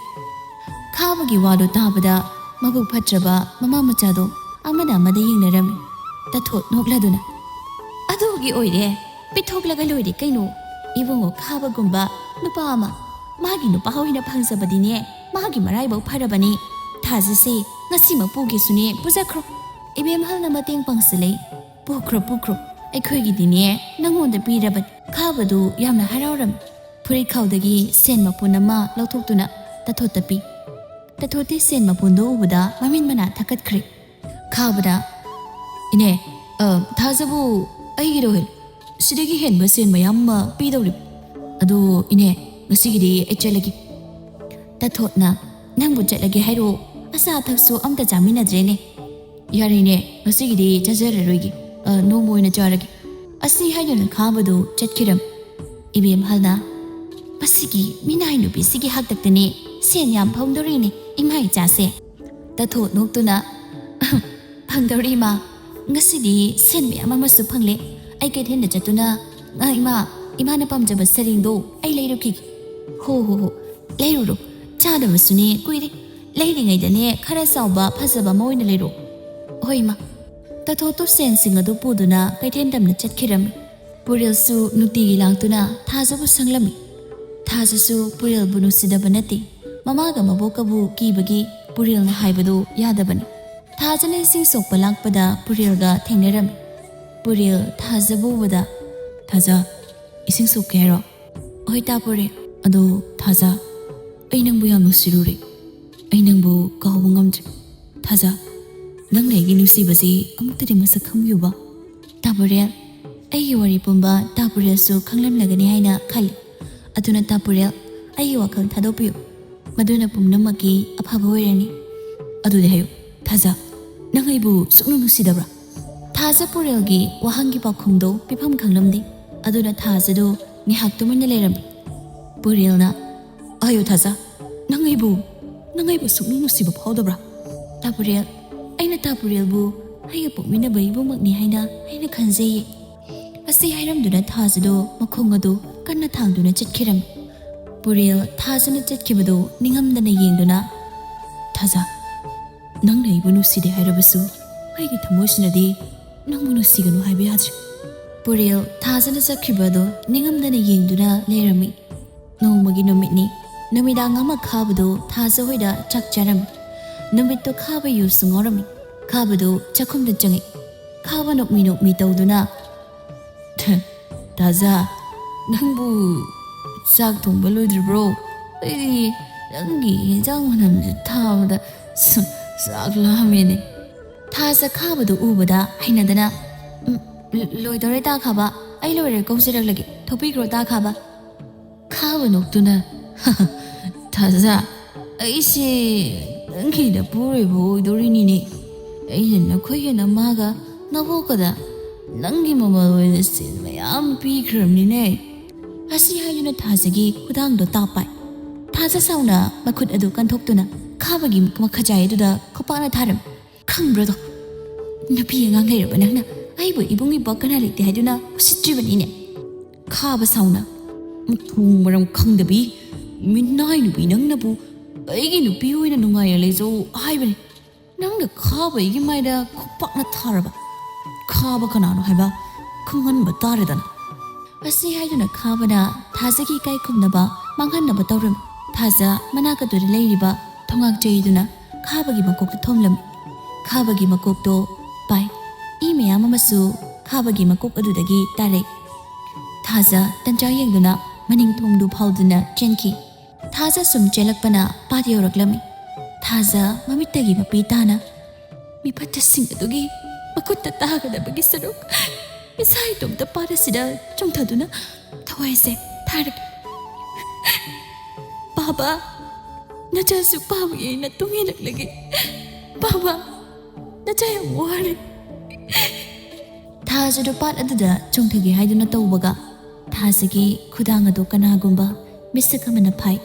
ꯈꯥꯕꯒꯤ ꯋꯥꯗꯣ ꯇꯥꯕꯗ ꯃꯕꯨꯛ ꯐꯠꯇ꯭ꯔꯕ ꯃꯃꯥ ꯃꯆꯥꯗꯣ ꯑꯃꯅ ꯑꯃꯗ ꯌꯦꯡꯅꯔꯝꯃꯤ꯫ ꯇꯥꯊꯣꯠ ꯅꯣꯛꯂꯗꯨꯅ, "ꯑꯗꯨꯒꯤ ꯑꯣꯏꯔꯦ, ꯄꯤꯊꯣꯛꯂꯒ ꯂꯣꯏꯔꯦ ꯀꯩꯅꯣ꯫ ꯏꯕꯨꯡꯉꯣ ꯈꯥꯕꯒꯨꯝꯕ ꯅꯨꯄꯥ ꯑꯃ ꯃꯥꯒꯤ ꯅꯨꯄꯥ ꯑꯣꯏꯅ ꯐꯪꯖꯕꯗꯤꯅꯦ, ꯃꯥꯒꯤ ꯃꯔꯥꯏꯕꯛ ꯐꯔꯕꯅꯤ꯫ ꯊꯥꯖꯁꯦ ꯉꯁꯤꯃꯛ ꯄꯨꯒꯦꯁꯨꯅꯦ ꯄꯨꯖꯈ꯭ꯔꯣ"꯫ "ꯏꯕꯦꯝꯍꯜꯅ ꯃꯇꯦꯡ ꯄꯥꯡꯁꯤꯜꯂꯦ꯫ ꯄꯨꯈ꯭ꯔꯣ, ꯄꯨꯈ꯭ꯔꯣ, ꯑꯩꯈꯣꯏꯒꯤꯗꯤꯅꯦ ꯅꯪꯉꯣꯟꯗ ꯄꯤꯔꯕꯅꯤ꯫" ꯈꯥꯕꯗꯨ ꯌꯥꯝꯅ ꯍꯔꯥꯎꯔꯝꯃꯤ꯫ ꯐꯨꯔꯤꯠꯈꯥꯎꯗꯒꯤ ꯁꯦꯟ ꯃꯄꯨꯟ ꯑꯃ ꯂꯧꯊꯣꯛꯇꯨꯅ ꯇꯥꯊꯣꯠꯇ ꯄꯤ꯫ ꯇꯥꯊꯣꯠꯇꯤ ꯁꯦꯟ ꯃꯄꯨꯟꯗꯨ ꯎꯕꯗ ꯃꯃꯤꯠ ꯃꯅꯥ ꯊꯛꯀꯠꯈ꯭ꯔꯦ꯫ ꯈꯥꯕꯗ, "ꯏꯅꯦ, ꯑ, ꯊꯥꯖꯕꯨ ꯑꯩꯒꯤꯔꯣ? ꯁꯤꯗꯒꯤ ꯍꯦꯟꯕ ꯁꯦꯟ ꯃꯌꯥꯝ ꯑꯃ ꯄꯤꯗꯧꯔꯤ꯫ ꯑꯗꯣ ꯏꯅꯦ, ꯉꯁꯤꯒꯤꯗꯤ ꯑꯩ ꯆꯠꯂꯒꯦ꯫" ꯇꯥꯊꯣꯠꯅ, "ꯅꯪꯕꯨ ꯆꯠꯂꯒꯦ ꯍꯥꯏꯔꯣ? ꯑꯆꯥ ꯑꯊꯛꯁꯨ ꯑꯝꯇ ꯆꯥꯃꯤꯟꯅꯗ꯭ꯔꯦꯅꯦ꯫" "ꯌꯥꯔꯦꯅꯦ, ꯉꯁꯤꯒꯤꯗꯤ ꯆꯥꯖꯔꯔꯣꯏꯒꯦ꯫ ꯑ, ꯅꯣꯡꯃ ꯑꯣꯏꯅ ꯆꯥꯔꯒꯦ꯫" ꯑꯁꯤ ꯍꯥꯏꯗꯨꯅ ꯈꯥꯕꯗꯨ ꯆꯠꯈꯤꯔꯝ꯫ ꯏꯕꯦꯝꯍꯜꯅ, "ꯃꯁꯤꯒꯤ ꯃꯤꯅꯥꯏ ꯅꯨꯄꯤꯁꯤꯒꯤ ꯍꯥꯛꯇꯛꯇꯅꯦ ꯁꯦꯟ ꯌꯥꯝ ꯐꯪꯗꯧꯔꯤꯅꯦ ꯏꯃꯥ ꯏꯆꯥꯁꯦ꯫" ꯇꯥꯊꯣꯠ ꯅꯣꯛꯇꯨꯅ, "ꯐꯪꯗꯧꯔꯤ ꯏꯃꯥ, ꯉꯁꯤꯗꯤ ꯁꯦꯟ ꯃꯌꯥꯝ ꯑꯃꯁꯨ ꯐꯪꯂꯦ꯫ ꯑꯩ ꯀꯩꯊꯦꯜꯗ ꯆꯠꯇꯨꯅ, ꯑ, ꯏꯃꯥ, ꯏꯃꯥꯅ ꯄꯥꯝꯖꯕ ꯁꯔꯦꯡꯗꯣ ꯑꯩ ꯂꯩꯔꯛꯈꯤꯒꯦ꯫" "ꯍꯣ, ꯍꯣ, ꯍꯣ, ꯂꯩꯔꯨꯔꯣ꯫ ꯆꯥꯗꯕꯁꯨꯅꯦ ꯀꯨꯏꯔꯦ꯫ ꯂꯩꯔꯤꯉꯩꯗꯅꯦ ꯈꯔ ꯆꯥꯎꯕ ꯐꯖꯕ ꯑꯃ ꯑꯣꯏꯅ ꯂꯩꯔꯣ꯫" "ꯍꯣꯏ ꯏꯃꯥ꯫" ꯇꯥꯊꯣꯠꯇꯨ ꯁꯦꯟꯁꯤꯡ ꯑꯗꯨ ꯄꯨꯗꯨꯅ ꯀꯩꯊꯦꯜ ꯇꯝꯅ ꯆꯠꯈꯤꯔꯝꯃꯤ꯫ ꯄꯨꯔꯦꯜꯁꯨ ꯅꯨꯡꯇꯤꯒꯤ ꯂꯥꯛꯇꯨꯅ ꯊꯥꯖꯕꯨ ꯁꯪꯂꯝꯃꯤ꯫ ꯊꯥꯖꯁꯨ ꯄꯨꯔꯦꯜꯕꯨ ꯅꯨꯡꯁꯤꯗꯕ ꯅꯠꯇꯦ꯫ ꯃꯃꯥꯒ ꯃꯕꯣꯛꯀꯕꯨ ꯀꯤꯕꯒꯤ ꯄꯨꯔꯦꯜꯅ ꯍꯥꯏꯕꯗꯨ ꯌꯥꯗꯕꯅꯤ꯫ ꯊꯥꯖꯅ ꯏꯁꯤꯡ ꯁꯣꯛꯄ ꯂꯥꯛꯄꯗ ꯄꯨꯔꯦꯜꯒ ꯊꯦꯡꯅꯔꯝꯃꯤ꯫ ꯄꯨꯔꯦꯜ ꯊꯥꯖꯕꯨ ꯎꯕꯗ, "ꯊꯥꯖ, ꯏꯁꯤꯡ ꯁꯣꯛꯀꯦ ꯍꯥꯏꯔꯣ?" "ꯍꯣꯏ ꯇꯥ ꯄꯨꯔꯦꯜ꯫" "ꯑꯗꯣ ꯊꯥꯖ, ꯑꯩ ꯅꯪꯕꯨ ꯌꯥꯝ ꯅꯨꯡꯁꯤꯔꯨꯔꯦ꯫ ꯑꯩ ꯅꯪꯕꯨ ꯀꯥꯎꯕ ꯉꯝꯗ꯭ꯔꯦ꯫ ꯊꯥꯖ, ꯅꯪꯅ ꯑꯩꯒꯤ ꯅꯨꯡꯁꯤꯕꯁꯤ ꯑꯃꯨꯛꯇꯗꯤ ꯃꯁꯛ ꯈꯪꯕꯤꯌꯨꯕ꯫" ꯇꯥ ꯄꯨꯔꯦꯜ, ꯑꯩꯒꯤ ꯋꯥꯔꯤ ꯄꯨꯝꯕ ꯇꯥ ꯄꯨꯔꯦꯜꯁꯨ ꯈꯪꯂꯝꯂꯒꯅꯤ ꯍꯥꯏꯅ ꯈꯜꯂꯤ꯫ ꯑꯗꯨꯅ ꯇꯥ ꯄꯨꯔꯦꯜ, ꯑꯩꯒꯤ ꯋꯥꯈꯜ ꯊꯥꯗꯣꯛꯄꯤꯌꯨ꯫ ꯃꯗꯨꯅ ꯄꯨꯝꯅꯃꯛꯀꯤ ꯑꯐꯕ ꯑꯣꯏꯔꯅꯤ꯫ ꯑꯗꯨꯗꯤ ꯍꯥꯏꯌꯨ, ꯊꯥꯖ, ꯅꯪ ꯑꯩꯕꯨ ꯁꯨꯛꯅꯨꯡ ꯅꯨꯡꯁꯤꯗꯕ꯭ꯔꯥ? ꯊꯥꯖ ꯄꯨꯔꯦꯜꯒꯤ ꯋꯥꯍꯪꯒꯤ ꯄꯥꯎꯈꯨꯝꯗꯣ ꯄꯤꯐꯝ ꯈꯪꯂꯝꯗꯦ꯫ ꯑꯗꯨꯅ ꯊꯥꯖꯗꯨ ꯉꯥꯏꯍꯥꯛ ꯇꯨꯃꯤꯟꯅ ꯂꯩꯔꯝꯃꯤ꯫ ꯄꯨꯔꯦꯜꯅ, "ꯍꯥꯏꯌꯨ ꯊꯥꯖ, ꯅꯪ ꯑꯩꯕꯨ, ꯅꯪ ꯑꯩꯕꯨ ꯁꯨꯛꯅꯨꯡ ꯅꯨꯡꯁꯤꯕ ꯐꯥꯎꯗꯕ꯭ꯔꯥ?" ꯇꯥ ꯄꯨꯔꯦꯜ, ꯑꯩꯅ ꯇꯥ ꯄꯨꯔꯦꯜꯕꯨ ꯑꯩꯒ ꯄꯣꯛꯃꯤꯟꯅꯕ ꯏꯕꯨꯡꯃꯛꯅꯤ ꯍꯥꯏꯅ ꯑꯩꯅ ꯈꯟꯖꯩꯌꯦ꯫ ꯑꯁꯤ ꯍꯥꯏꯔꯝꯗꯨꯅ ꯊꯥꯖꯗꯣ ꯃꯈꯣꯡ ꯑꯗꯨ ꯀꯟꯅ ꯊꯥꯡꯗꯨꯅ ꯆꯠꯈꯤꯔꯝꯃꯤ꯫ ꯄꯨꯔꯦꯜ ꯊꯥꯖꯅ ꯆꯠꯈꯤꯕꯗꯨ ꯅꯤꯡꯉꯝꯗꯅ ꯌꯦꯡꯗꯨꯅ, "ꯊꯥꯖ, ꯅꯪꯅ ꯑꯩꯕꯨ ꯅꯨꯡꯁꯤꯗꯦ ꯍꯥꯏꯔꯕꯁꯨ ꯑꯩꯒꯤ ꯊꯃꯣꯏꯁꯤꯅꯗꯤ ꯅꯪꯕꯨ ꯅꯨꯡꯁꯤꯒꯅꯨ ꯍꯥꯏꯕ ꯌꯥꯗ꯭ꯔꯦ꯫" ꯄꯨꯔꯦꯜ ꯊꯥꯖꯅ ꯆꯠꯈꯤꯕꯗꯨ ꯅꯤꯡꯉꯝꯗꯅ ꯌꯦꯡꯗꯨꯅ ꯂꯩꯔꯝꯃꯤ꯫ ꯅꯣꯡꯃꯒꯤ ꯅꯨꯃꯤꯠꯅꯤ꯫ ꯅꯨꯃꯤꯗꯥꯡ ꯑꯃ ꯈꯥꯕꯗꯨ ꯊꯥꯖ ꯍꯣꯏꯗ ꯆꯥꯛ ꯆꯥꯔꯝꯃꯤ꯫ ꯅꯨꯃꯤꯠꯇꯨ ꯈꯥꯕ ꯌꯨꯁꯨ ꯉꯥꯎꯔꯝꯃꯤ꯫ ꯈꯥꯕꯗꯨ ꯆꯥꯛꯈꯨꯝꯗ ꯆꯪꯉꯛꯏ꯫ ꯈꯥꯕ ꯅꯣꯛꯃꯤ ꯅꯣꯛꯃꯤ ꯇꯧꯗꯨꯅ, "ꯊꯥꯖ, ꯅꯪꯕꯨ ꯆꯥꯛ ꯊꯣꯡꯕ ꯂꯣꯏꯗ꯭ꯔꯤꯕ꯭ꯔꯣ? ꯑꯩꯗꯤ ꯅꯪꯒꯤ ꯌꯦꯟꯖꯥꯡ ꯃꯅꯝꯁꯦ ꯊꯥꯕꯗ ꯆꯥꯛ ꯂꯥꯝꯃꯦꯅꯦ꯫" ꯊꯥꯖ ꯈꯥꯕꯗꯨ ꯎꯕꯗ ꯍꯩꯅꯗꯅ, "ꯎꯝ, ꯂꯣꯏꯗꯧꯔꯦ ꯇꯥ ꯈꯥꯕ, ꯑꯩ ꯂꯣꯏꯔꯦ, ꯀꯧꯖꯔꯛꯂꯒꯦ, ꯊꯣꯛꯄꯤꯈ꯭ꯔꯣ ꯇꯥ ꯈꯥꯕ꯫" ꯈꯥꯕ ꯅꯣꯛꯇꯨꯅ, "ꯊꯥꯖ, ꯑꯩꯁꯦ ꯅꯪꯒꯤ ꯅꯄꯨꯔꯣꯏꯕ ꯑꯣꯏꯗꯣꯔꯤꯅꯤꯅꯦ꯫ ꯑꯩꯅ ꯅꯈꯣꯏꯒꯤ ꯅꯃꯥꯒ ꯅꯕꯣꯛꯀꯗ ꯅꯪꯒꯤ ꯃꯃꯜ ꯑꯣꯏꯅ ꯁꯦꯟ ꯃꯌꯥꯝ ꯄꯤꯈ꯭ꯔꯕꯅꯤꯅꯦ꯫" ꯑꯁꯤ ꯍꯥꯏꯗꯨꯅ ꯊꯥꯖꯒꯤ ꯈꯨꯗꯥꯡꯗꯣ ꯇꯥꯞ ꯄꯥꯏ꯫ ꯊꯥꯖ ꯁꯥꯎꯅ ꯃꯈꯨꯠ ꯑꯗꯨ ꯀꯟꯊꯣꯛꯇꯨꯅ ꯈꯥꯕꯒꯤ ꯃꯈꯖꯥꯏ ꯑꯗꯨꯗ ꯈꯨꯄꯥꯛꯅ ꯊꯥꯔꯝꯃꯤ꯫ "ꯈꯪꯕ꯭ꯔꯣꯗꯣ, ꯅꯨꯄꯤ ꯑꯉꯥꯡ ꯂꯩꯔꯕ ꯅꯪꯅ ꯑꯩꯕꯨ ꯏꯕꯨꯡ ꯏꯄ꯭ꯋꯥ ꯀꯅꯥ ꯂꯩꯇꯦ ꯍꯥꯏꯗꯨꯅ ꯎꯁꯤꯠꯇ꯭ꯔꯤꯕꯅꯤꯅꯦ?" ꯈꯥꯕ ꯁꯥꯎꯅ, "ꯃꯊꯣꯡ ꯃꯔꯝ ꯈꯪꯗꯕꯤ ꯃꯤꯅꯥꯏ ꯅꯨꯄꯤ ꯅꯪꯅꯕꯨ ꯑꯩꯒꯤ ꯅꯨꯄꯤ ꯑꯣꯏꯅ ꯅꯨꯡꯉꯥꯏꯅ ꯂꯩꯖꯧ ꯍꯥꯏꯕꯅꯤ꯫ ꯅꯪꯅ ꯈꯥꯕ ꯑꯩꯒꯤ ꯃꯥꯏꯗ ꯈꯨꯄꯥꯛꯅ ꯊꯥꯔꯕ? ꯈꯥꯕ ꯀꯅꯥꯅꯣ ꯍꯥꯏꯕ ꯈꯪꯍꯟꯕ ꯇꯥꯔꯦꯗꯅ꯫" ꯑꯁꯤ ꯍꯥꯏꯗꯨꯅ ꯈꯥꯕꯅ ꯊꯥꯖꯒꯤ ꯏꯀꯥꯏ ꯈꯨꯝꯅꯕ ꯃꯥꯡꯍꯟꯅꯕ ꯇꯧꯔꯝꯃꯤ꯫ ꯊꯥꯖ ꯃꯅꯥꯛ ꯑꯗꯨꯗ ꯂꯩꯔꯤꯕ ꯊꯣꯉꯥꯛ ꯆꯩꯗꯨꯅ ꯈꯥꯕꯒꯤ ꯃꯀꯣꯛꯇ ꯊꯣꯝꯂꯝꯃꯤ꯫ ꯈꯥꯕꯒꯤ ꯃꯀꯣꯛꯇꯣ ꯄꯥꯏ꯫ ꯏ ꯃꯌꯥꯝ ꯑꯃꯁꯨ ꯈꯥꯕꯒꯤ ꯃꯀꯣꯛ ꯑꯗꯨꯗꯒꯤ ꯇꯥꯔꯛꯏ꯫ ꯊꯥꯖ ꯇꯟꯖꯥ ꯌꯦꯡꯗꯨꯅ ꯃꯅꯤꯡ ꯊꯣꯡꯗꯨ ꯐꯥꯎꯗꯨꯅ ꯆꯦꯟꯈꯤ꯫ ꯊꯥꯖ ꯁꯨꯝ ꯆꯦꯜꯂꯛꯄꯅ ꯄꯥꯠ ꯌꯧꯔꯛꯂꯝꯃꯤ꯫ ꯊꯥꯖ ꯃꯃꯤꯠꯇꯒꯤ ꯃꯄꯤ ꯇꯥꯅ ꯃꯤꯐꯠꯇꯁꯤꯡ ꯑꯗꯨꯒꯤ ꯃꯈꯨꯠꯇ ꯇꯥꯒꯗꯕꯒꯤ ꯁꯔꯨꯛ ꯏꯁꯥ ꯏꯇꯣꯝꯇ ꯄꯥꯠ ꯑꯁꯤꯗ ꯆꯣꯡꯊꯗꯨꯅ ꯊꯋꯥꯏꯁꯦ ꯊꯥꯔꯦ꯫ "ꯄꯥꯕ, ꯅꯆꯥꯁꯨ ꯄꯥꯕꯒꯤ ꯑꯩꯅ ꯇꯨꯡ ꯏꯜꯂꯛꯂꯒꯦ꯫ ꯄꯥꯕ, ꯅꯆꯥ ꯌꯥꯝ ꯋꯥꯔꯦ꯫" ꯊꯥꯖꯗꯨ ꯄꯥꯠ ꯑꯗꯨꯗ ꯆꯣꯡꯊꯒꯦ ꯍꯥꯏꯗꯨꯅ ꯇꯧꯕꯒ, ꯊꯥꯖꯒꯤ ꯈꯨꯗꯥꯡ ꯑꯗꯨ ꯀꯅꯥꯒꯨꯝꯕ ꯃꯤꯁꯛ ꯑꯃꯅ ꯐꯥꯏ꯫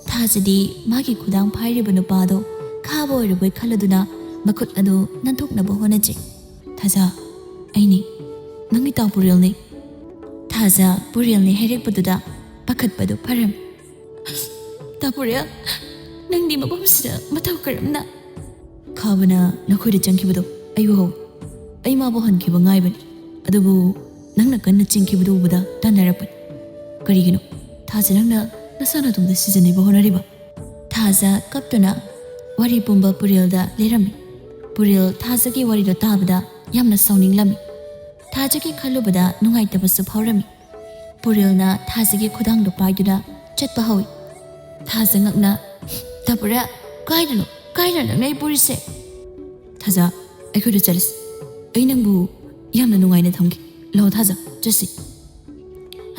ꯊꯥꯖꯗꯤ ꯃꯥꯒꯤ ꯈꯨꯗꯥꯡ ꯐꯥꯏꯔꯤꯕ ꯅꯨꯄꯥꯗꯣ ꯈꯥꯕ ꯑꯣꯏꯔꯕꯣꯏ ꯈꯜꯂꯗꯨꯅ ꯃꯈꯨꯠ ꯑꯗꯨ ꯅꯥꯟꯊꯣꯛꯅꯕ ꯍꯣꯠꯅꯖꯩ꯫ "ꯊꯥꯖ, ꯑꯩꯅꯤ, ꯅꯪꯒꯤ ꯇꯥꯎ ꯄꯨꯔꯦꯜꯅꯤ꯫" ꯊꯥꯖ ꯄꯨꯔꯦꯜꯅꯤ ꯍꯥꯏꯔꯛꯄꯗꯨꯗ ꯄꯥꯈꯠꯄꯗꯨ ꯐꯔꯝꯃꯤ꯫ "ꯇꯥ ꯄꯨꯔꯦꯜ, ꯅꯪꯗꯤ ꯃꯐꯝꯁꯤꯗ ꯃꯇꯧ ꯀꯔꯝꯅ?" "ꯈꯥꯕꯅ ꯅꯈꯣꯏꯗ ꯆꯪꯈꯤꯕꯗꯣ ꯑꯩ ꯎꯍꯧ꯫ ꯑꯩ ꯃꯥꯕꯨ ꯍꯟꯈꯤꯕ ꯉꯥꯏꯕꯅꯤ꯫ ꯑꯗꯨꯕꯨ ꯅꯪꯅ ꯀꯟꯅ ꯆꯦꯟꯈꯤꯕꯗꯨ ꯎꯕꯗ ꯇꯥꯟꯅꯔꯛꯄꯅꯤ꯫" "ꯀꯔꯤꯒꯤꯅꯣ ꯊꯥꯖ, ꯅꯪꯅ ꯅꯁꯥ ꯅꯇꯣꯝꯇ ꯁꯤꯖꯤꯟꯅꯕ ꯍꯣꯠꯅꯔꯤꯕ?" ꯊꯥꯖ ꯀꯞꯇꯨꯅ ꯋꯥꯔꯤ ꯄꯨꯝꯕ ꯄꯨꯔꯦꯜꯗ ꯂꯤꯔꯝꯃꯤ꯫ ꯄꯨꯔꯦꯜ ꯊꯥꯖꯒꯤ ꯋꯥꯔꯤꯗꯣ ꯇꯥꯕꯗ ꯌꯥꯝꯅ ꯁꯥꯎꯅꯤꯡꯂꯝꯃꯤ꯫ ꯊꯥꯖꯒꯤ ꯈꯜꯂꯨꯕꯗ ꯅꯨꯡꯉꯥꯏꯇꯕꯁꯨ ꯐꯥꯎꯔꯝꯃꯤ꯫ ꯄꯨꯔꯦꯜꯅ ꯊꯥꯖꯒꯤ ꯈꯨꯗꯥꯡꯗꯣ ꯄꯥꯏꯗꯨꯅ ꯆꯠꯄ ꯍꯧꯏ꯫ ꯊꯥꯖ ꯉꯛꯅ, "ꯇꯥꯄꯨꯔꯦ, ꯀꯥꯏꯗꯅꯣ? ꯀꯥꯏꯗꯅꯣ ꯅꯪꯅ ꯑꯩ ꯄꯨꯔꯤꯁꯦ?" "ꯊꯥꯖ, ꯑꯩꯈꯣꯏꯗ ꯆꯠꯂꯁꯤ꯫ ꯑꯩ ꯅꯪꯕꯨ ꯌꯥꯝꯅ ꯅꯨꯡꯉꯥꯏꯅ ꯊꯝꯒꯦ꯫ ꯂꯥꯛꯑꯣ ꯊꯥꯖ, ꯆꯠꯁꯤ꯫"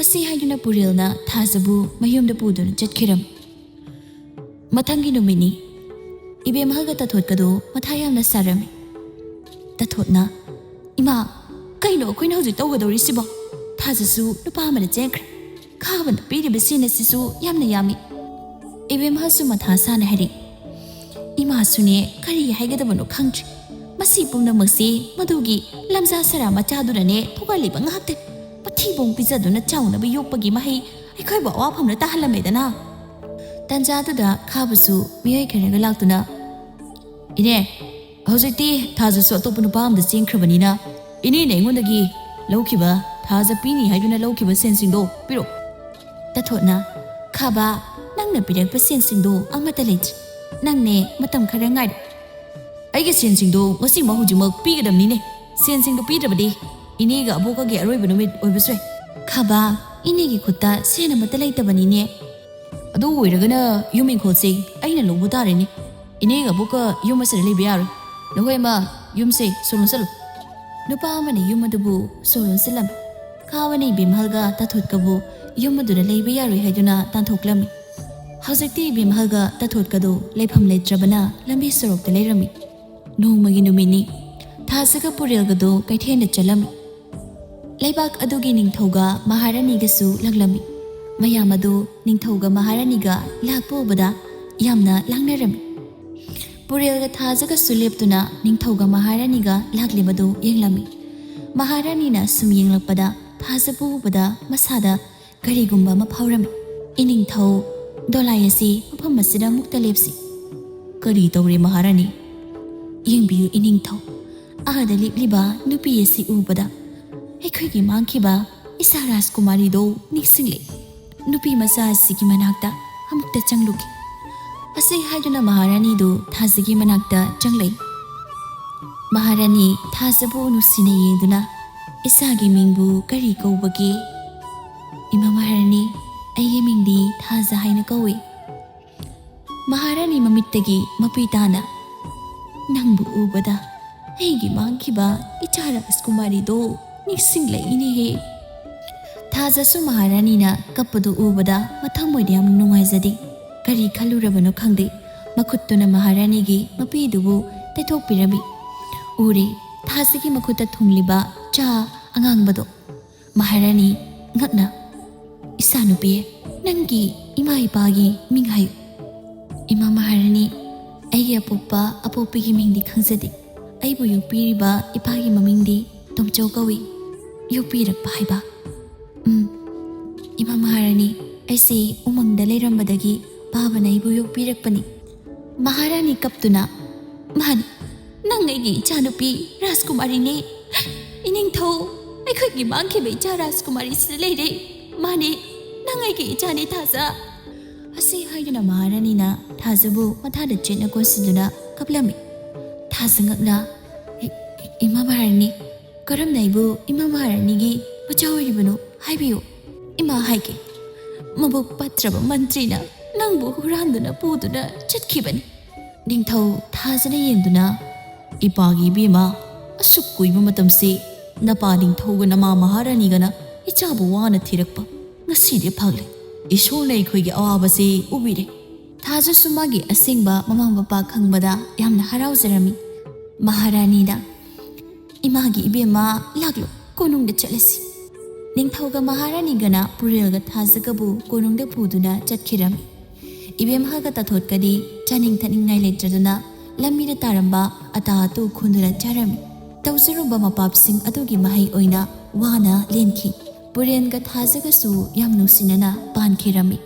ꯑꯁꯤ ꯍꯥꯏꯗꯨꯅ ꯄꯨꯔꯦꯜꯅ ꯊꯥꯖꯕꯨ ꯃꯌꯨꯝꯗ ꯄꯨꯗꯨꯅ ꯆꯠꯈꯤꯔꯝꯃꯤ꯫ ꯃꯊꯪꯒꯤ ꯅꯨꯃꯤꯠꯅꯤ꯫ ꯏꯕꯦꯝꯍꯜꯒ ꯇꯥꯊꯣꯠꯀꯗꯣ ꯃꯊꯥ ꯌꯥꯝꯅ ꯁꯥꯔꯝꯃꯤ꯫ ꯇꯥꯊꯣꯠꯅ, "ꯏꯃꯥ, ꯀꯩꯅꯣ ꯑꯩꯈꯣꯏꯅ ꯍꯧꯖꯤꯛ ꯇꯧꯒꯗꯧꯔꯤꯁꯤꯕꯣ? ꯊꯥꯖꯁꯨ ꯅꯨꯄꯥ ꯑꯃꯅ ꯆꯦꯟꯈ꯭ꯔꯦ꯫ ꯈꯥꯕꯅ ꯄꯤꯔꯤꯕ ꯁꯦꯟ ꯑꯁꯤꯁꯨ ꯌꯥꯝꯅ ꯌꯥꯝꯃꯤ꯫ ꯏꯕꯦꯝꯍꯜꯁꯨ ꯃꯊꯥ ꯁꯥꯅ ꯍꯥꯏꯔꯤ, ꯏꯃꯥꯁꯨꯅꯦ ꯀꯔꯤ ꯍꯥꯏꯒꯗꯕꯅꯣ ꯈꯪꯗ꯭ꯔꯤ꯫ ꯃꯁꯤ ꯄꯨꯝꯅꯃꯛꯁꯤ ꯃꯗꯨꯒꯤ ꯂꯝꯖꯥ ꯁꯔꯥ ꯃꯆꯥꯗꯨꯅꯅꯦ ꯊꯣꯛꯍꯜꯂꯤꯕ ꯉꯥꯛꯇꯅꯤ꯫ ꯃꯊꯤꯕꯣꯡ ꯄꯤꯖꯗꯨꯅ ꯆꯥꯎꯅꯕ ꯌꯣꯛꯄꯒꯤ ꯃꯍꯩ ꯑꯩꯈꯣꯏꯕꯨ ꯑꯋꯥꯐꯝꯗ ꯇꯥꯍꯜꯂꯝꯃꯦꯗꯅ꯫" ꯇꯟꯖꯥꯗꯨꯗ ꯈꯥꯕꯁꯨ ꯃꯤꯑꯣꯏ ꯈꯔꯒ ꯂꯥꯛꯇꯨꯅ, "ꯏꯅꯦ, ꯍꯧꯖꯤꯛꯇꯤ ꯊꯥꯖꯁꯨ ꯑꯇꯣꯞꯄ ꯅꯨꯄꯥ ꯑꯃꯗ ꯆꯦꯟꯈ꯭ꯔꯕꯅꯤꯅ, ꯏꯅꯦꯅ ꯑꯩꯉꯣꯟꯗꯒꯤ ꯂꯧꯈꯤꯕ, ꯊꯥꯖ ꯄꯤꯅꯤ ꯍꯥꯏꯗꯨꯅ ꯂꯧꯈꯤꯕ ꯁꯦꯟꯁꯤꯡꯗꯣ ꯄꯤꯔꯛꯑꯣ꯫" ꯇꯥꯊꯣꯠꯅ, "ꯈꯥꯕ, ꯅꯪꯅ ꯄꯤꯔꯛꯄ ꯁꯦꯟꯁꯤꯡꯗꯣ ꯑꯃꯠꯇ ꯂꯩꯇ꯭ꯔꯤ꯫ ꯅꯪꯅꯦ ꯃꯇꯝ ꯈꯔ ꯉꯥꯏꯔꯣ꯫" "ꯑꯩꯒꯤ ꯁꯦꯟꯁꯤꯡꯗꯣ ꯉꯁꯤꯃꯛ ꯍꯧꯖꯤꯛꯃꯛ ꯄꯤꯒꯗꯕꯅꯤꯅꯦ꯫ ꯁꯦꯟꯁꯤꯡꯗꯣ ꯄꯤꯗ꯭ꯔꯕꯗꯤ ꯏꯅꯦꯒ ꯑꯕꯣꯛꯀꯒꯤ ꯑꯔꯣꯏꯕ ꯅꯨꯃꯤꯠ ꯑꯣꯏꯕꯁꯨ ꯌꯥꯏ꯫" "ꯈꯥꯕ, ꯏꯅꯦꯒꯤ ꯈꯨꯠꯇ ꯁꯦꯟ ꯑꯃꯠꯇ ꯂꯩꯇꯕꯅꯤꯅꯦ꯫" "ꯑꯗꯨ ꯑꯣꯏꯔꯒꯅ ꯌꯨꯝ ꯏꯪꯈꯣꯜꯁꯦ ꯑꯩꯅ ꯂꯧꯕ ꯇꯥꯔꯦꯅꯦ꯫ ꯏꯅꯦꯒ ꯑꯕꯣꯛꯀ ꯌꯨꯝ ꯑꯁꯤꯗ ꯂꯩꯕ ꯌꯥꯔꯣꯏ꯫ ꯅꯈꯣꯏ ꯑꯃ ꯌꯨꯝꯁꯦ ꯁꯣ ꯂꯣꯟꯁꯜꯂꯨ꯫" ꯅꯨꯄꯥ ꯑꯃꯅ ꯌꯨꯝ ꯑꯗꯨꯕꯨ ꯁꯣ ꯂꯣꯟꯁꯤꯜꯂꯝꯃꯤ꯫ ꯈꯥꯕꯅ ꯏꯕꯦꯝꯍꯜꯒ ꯇꯥꯊꯣꯠꯀꯕꯨ ꯌꯨꯝ ꯑꯗꯨꯗ ꯂꯩꯕ ꯌꯥꯔꯣꯏ ꯍꯥꯏꯗꯨꯅ ꯇꯥꯟꯊꯣꯛꯂꯝꯃꯤ꯫ ꯍꯧꯖꯤꯛꯇꯤ ꯏꯕꯦꯝꯍꯜꯒ ꯇꯥꯊꯣꯠꯀꯗꯨ ꯂꯩꯐꯝ ꯂꯩꯇ꯭ꯔꯕꯅ ꯂꯝꯕꯤ ꯁꯣꯔꯣꯛꯇ ꯂꯩꯔꯝꯃꯤ꯫ ꯅꯣꯡꯃꯒꯤ ꯅꯨꯃꯤꯠꯅꯤ꯫ ꯊꯥꯖꯒ ꯄꯨꯔꯦꯜꯒꯗꯨ ꯀꯩꯊꯦꯜꯗ ꯆꯠꯂꯝꯃꯤ꯫ ꯂꯩꯕꯥꯛ ꯑꯗꯨꯒꯤ ꯅꯤꯡꯊꯧꯒ ꯃꯍꯥꯔꯥꯅꯤꯒꯁꯨ ꯂꯥꯛꯂꯝꯃꯤ꯫ ꯃꯌꯥꯝ ꯑꯗꯨ ꯅꯤꯡꯊꯧꯒ ꯃꯍꯥꯔꯥꯅꯤꯒ ꯂꯥꯛꯄ ꯎꯕꯗ ꯌꯥꯝꯅ ꯂꯥꯡꯅꯔꯝꯃꯤ꯫ ꯄꯨꯔꯦꯜꯒ ꯊꯥꯖꯒꯁꯨ ꯂꯦꯞꯇꯨꯅ ꯅꯤꯡꯊꯧꯒ ꯃꯍꯥꯔꯥꯅꯤꯒ ꯂꯥꯛꯂꯤꯕꯗꯨ ꯌꯦꯡꯂꯝꯃꯤ꯫ ꯃꯍꯥꯔꯥꯅꯤꯅ ꯁꯨꯝ ꯌꯦꯡꯂꯛꯄꯗ ꯊꯥꯖꯕꯨ ꯎꯕꯗ ꯃꯁꯥꯗ ꯀꯔꯤꯒꯨꯝꯕ ꯑꯃ ꯐꯥꯎꯔꯝꯃꯤ꯫ "ꯏꯅꯤꯡꯊꯧ, ꯗꯣꯂꯥꯏ ꯑꯁꯤ ꯃꯐꯝ ꯑꯁꯤꯗ ꯑꯃꯨꯛꯇ ꯂꯦꯞꯁꯤ꯫" "ꯀꯔꯤ ꯇꯧꯔꯦ ꯃꯍꯥꯔꯥꯅꯤ?" "ꯌꯦꯡꯕꯤꯌꯨ ꯏꯅꯤꯡꯊꯧ, ꯑꯥꯗ ꯂꯦꯞꯂꯤꯕ ꯅꯨꯄꯤ ꯑꯁꯤ ꯎꯕꯗ ꯑꯩꯈꯣꯏꯒꯤ ꯃꯥꯡꯈꯤꯕ ꯏꯆꯥ ꯔꯥꯖꯀꯨꯃꯥꯔꯤꯗꯣ ꯅꯤꯡꯁꯤꯡꯂꯦ꯫ ꯅꯨꯄꯤ ꯃꯆꯥ ꯑꯁꯤꯒꯤ ꯃꯅꯥꯛꯇ ꯑꯃꯨꯛꯇ ꯆꯪꯂꯨꯒꯦ꯫" ꯑꯁꯤ ꯍꯥꯏꯗꯨꯅ ꯃꯍꯥꯔꯥꯅꯤꯗꯨ ꯊꯥꯖꯒꯤ ꯃꯅꯥꯛꯇ ꯆꯪꯂꯛꯏ꯫ ꯃꯍꯥꯔꯥꯅꯤ ꯊꯥꯖꯕꯨ ꯅꯨꯡꯁꯤꯅ ꯌꯦꯡꯗꯨꯅ, "ꯏꯆꯥꯒꯤ ꯃꯤꯡꯕꯨ ꯀꯔꯤ ꯀꯧꯕꯒꯦ?" "ꯏꯃꯥ ꯃꯍꯥꯔꯥꯅꯤ, ꯑꯩꯒꯤ ꯃꯤꯡꯗꯤ ꯊꯥꯖ ꯍꯥꯏꯅ ꯀꯧꯏ꯫" ꯃꯍꯥꯔꯥꯅꯤ ꯃꯃꯤꯠꯇꯒꯤ ꯃꯄꯤ ꯇꯥꯅ, "ꯅꯪꯕꯨ ꯎꯕꯗ ꯑꯩꯒꯤ ꯃꯥꯡꯈꯤꯕ ꯏꯆꯥ ꯔꯥꯖꯀꯨꯃꯥꯔꯤꯗꯣ ꯅꯤꯡꯁꯤꯡꯂꯛꯏꯅꯦꯍꯦ꯫" ꯊꯥꯖꯁꯨ ꯃꯍꯥꯔꯥꯅꯤꯅ ꯀꯞꯄꯗꯨ ꯎꯕꯗ ꯃꯊꯃꯣꯏꯗ ꯌꯥꯝ ꯅꯨꯡꯉꯥꯏꯖꯗꯦ꯫ ꯀꯔꯤ ꯈꯜꯂꯨꯔꯕꯅꯣ ꯈꯪꯗꯦ, ꯃꯈꯨꯠꯇꯨꯅ ꯃꯍꯥꯔꯥꯅꯤꯒꯤ ꯃꯄꯤꯗꯨꯕꯨ ꯇꯩꯊꯣꯛꯄꯤꯔꯝꯃꯤ꯫ ꯎꯔꯦ, ꯊꯥꯖꯒꯤ ꯃꯈꯨꯠꯇ ꯊꯨꯡꯂꯤꯕ ꯆꯥ ꯑꯉꯥꯡꯕꯗꯣ꯫ ꯃꯍꯥꯔꯥꯅꯤ ꯉꯛꯅ, "ꯏꯆꯥꯅꯨꯄꯤ, ꯅꯪꯒꯤ ꯏꯃꯥ ꯏꯄꯥꯒꯤ ꯃꯤꯡ ꯍꯥꯏꯌꯨ꯫" "ꯏꯃꯥ ꯃꯍꯥꯔꯥꯅꯤ, ꯑꯩꯒꯤ ꯑꯄꯣꯛꯄ ꯑꯄꯣꯛꯄꯤꯒꯤ ꯃꯤꯡꯗꯤ ꯈꯪꯖꯗꯦ꯫ ꯑꯩꯕꯨ ꯌꯣꯛꯄꯤꯔꯤꯕ ꯏꯄꯥꯒꯤ ꯃꯃꯤꯡꯗꯤ ꯇꯣꯝꯆꯧ ꯀꯧꯏ꯫" "ꯌꯣꯛꯄꯤꯔꯛꯄ ꯍꯥꯏꯕ?" "ꯎꯝ, ꯏꯃꯥ ꯃꯍꯥꯔꯥꯅꯤ, ꯑꯩꯁꯦ ꯎꯃꯪꯗ ꯂꯩꯔꯝꯕꯗꯒꯤ ꯄꯥꯕꯅ ꯑꯩꯕꯨ ꯌꯣꯛꯄꯤꯔꯛꯄꯅꯤ꯫" ꯃꯍꯥꯔꯥꯅꯤ ꯀꯞꯇꯨꯅ, "ꯃꯥꯅꯤ, ꯅꯪ ꯑꯩꯒꯤ ꯏꯆꯥꯅꯨꯄꯤ ꯔꯥꯖꯀꯨꯃꯥꯔꯤꯅꯦ꯫ ꯏꯅꯤꯡꯊꯧ, ꯑꯩꯈꯣꯏꯒꯤ ꯃꯥꯡꯈꯤꯕ ꯏꯆꯥ ꯔꯥꯖꯀꯨꯃꯥꯔꯤꯁꯤꯗ ꯂꯩꯔꯦ꯫ ꯃꯥꯅꯦ, ꯅꯪ ꯑꯩꯒꯤ ꯏꯆꯥꯅꯦ ꯊꯥꯖ꯫" ꯑꯁꯤ ꯍꯥꯏꯗꯨꯅ ꯃꯍꯥꯔꯥꯅꯤꯅ ꯊꯥꯖꯕꯨ ꯃꯊꯥꯗ ꯆꯦꯠꯅ ꯀꯣꯟꯁꯤꯟꯗꯨꯅ ꯀꯞꯂꯝꯃꯤ꯫ ꯊꯥꯖ ꯉꯛꯅ, "ꯏ-, ꯏ-, ꯏꯃꯥ ꯃꯍꯥꯔꯥꯅꯤ, ꯀꯔꯝꯅ ꯑꯩꯕꯨ ꯏꯃꯥ ꯃꯍꯥꯔꯥꯅꯤꯒꯤ ꯃꯆꯥ ꯑꯣꯏꯔꯤꯕꯅꯣ ꯍꯥꯏꯕꯤꯌꯨ꯫ ꯏꯃꯥ ꯍꯥꯏꯒꯦ, ꯃꯕꯨꯛ ꯐꯠꯇ꯭ꯔꯕ ꯃꯟꯇ꯭ꯔꯤꯅ ꯅꯪꯕꯨ ꯍꯨꯔꯥꯟꯗꯨꯅ ꯄꯨꯗꯨꯅ ꯆꯠꯈꯤꯕꯅꯤ꯫" ꯅꯤꯡꯊꯧ ꯊꯥꯖꯅ ꯌꯦꯡꯗꯨꯅ, "ꯏꯄꯥꯒꯤ ꯏꯕꯦꯝꯃ, ꯑꯁꯨꯛ ꯀꯨꯏꯕ ꯃꯇꯝꯁꯤ ꯅꯄꯥ ꯅꯤꯡꯊꯧꯒ ꯅꯃꯥ ꯃꯍꯥꯔꯥꯅꯤꯒꯅ ꯏꯆꯥꯕꯨ ꯋꯥꯅ ꯊꯤꯔꯛꯄ ꯉꯁꯤꯗꯤ ꯐꯪꯂꯦ꯫ ꯏꯁꯣꯔꯅ ꯑꯩꯈꯣꯏꯒꯤ ꯑꯋꯥꯕꯁꯤ ꯎꯕꯤꯔꯦ꯫" ꯊꯥꯖꯁꯨ ꯃꯥꯒꯤ ꯑꯁꯦꯡꯕ ꯃꯃꯥ ꯃꯄꯥ ꯈꯪꯕꯗ ꯌꯥꯝꯅ ꯍꯔꯥꯎꯖꯔꯝꯃꯤ꯫ ꯃꯍꯥꯔꯥꯅꯤꯅ, "ꯏꯃꯥꯒꯤ ꯏꯕꯦꯝꯃ, ꯂꯥꯛꯂꯣ, ꯀꯣꯅꯨꯡꯗ ꯆꯠꯂꯁꯤ꯫" ꯅꯤꯡꯊꯧꯒ ꯃꯍꯥꯔꯥꯅꯤꯒꯅ ꯄꯨꯔꯦꯜꯒ ꯊꯥꯖꯒꯕꯨ ꯀꯣꯅꯨꯡꯗ ꯄꯨꯗꯨꯅ ꯆꯠꯈꯤꯔꯝꯃꯤ꯫ ꯏꯕꯦꯝꯍꯜꯒ ꯇꯥꯊꯣꯠꯀꯗꯤ ꯆꯥꯅꯤꯡ ꯊꯛꯅꯤꯡꯉꯥꯏ ꯂꯩꯇ꯭ꯔꯗꯨꯅ ꯂꯝꯕꯤꯗ ꯇꯥꯔꯝꯕ ꯑꯇꯥ ꯑꯇꯨ ꯈꯨꯟꯗꯨꯅ ꯆꯥꯔꯝꯃꯤ꯫ ꯇꯧꯖꯔꯨꯕ ꯃꯄꯥꯞꯁꯤꯡ ꯑꯗꯨꯒꯤ ꯃꯍꯩ ꯑꯣꯏꯅ ꯋꯥꯅ ꯂꯦꯟꯈꯤ꯫ ꯄꯨꯔꯦꯟꯒ ꯊꯥꯖꯒꯁꯨ ꯌꯥꯝ ꯅꯨꯡꯁꯤꯅꯅ ꯄꯥꯟꯈꯤꯔꯝꯃꯤ꯫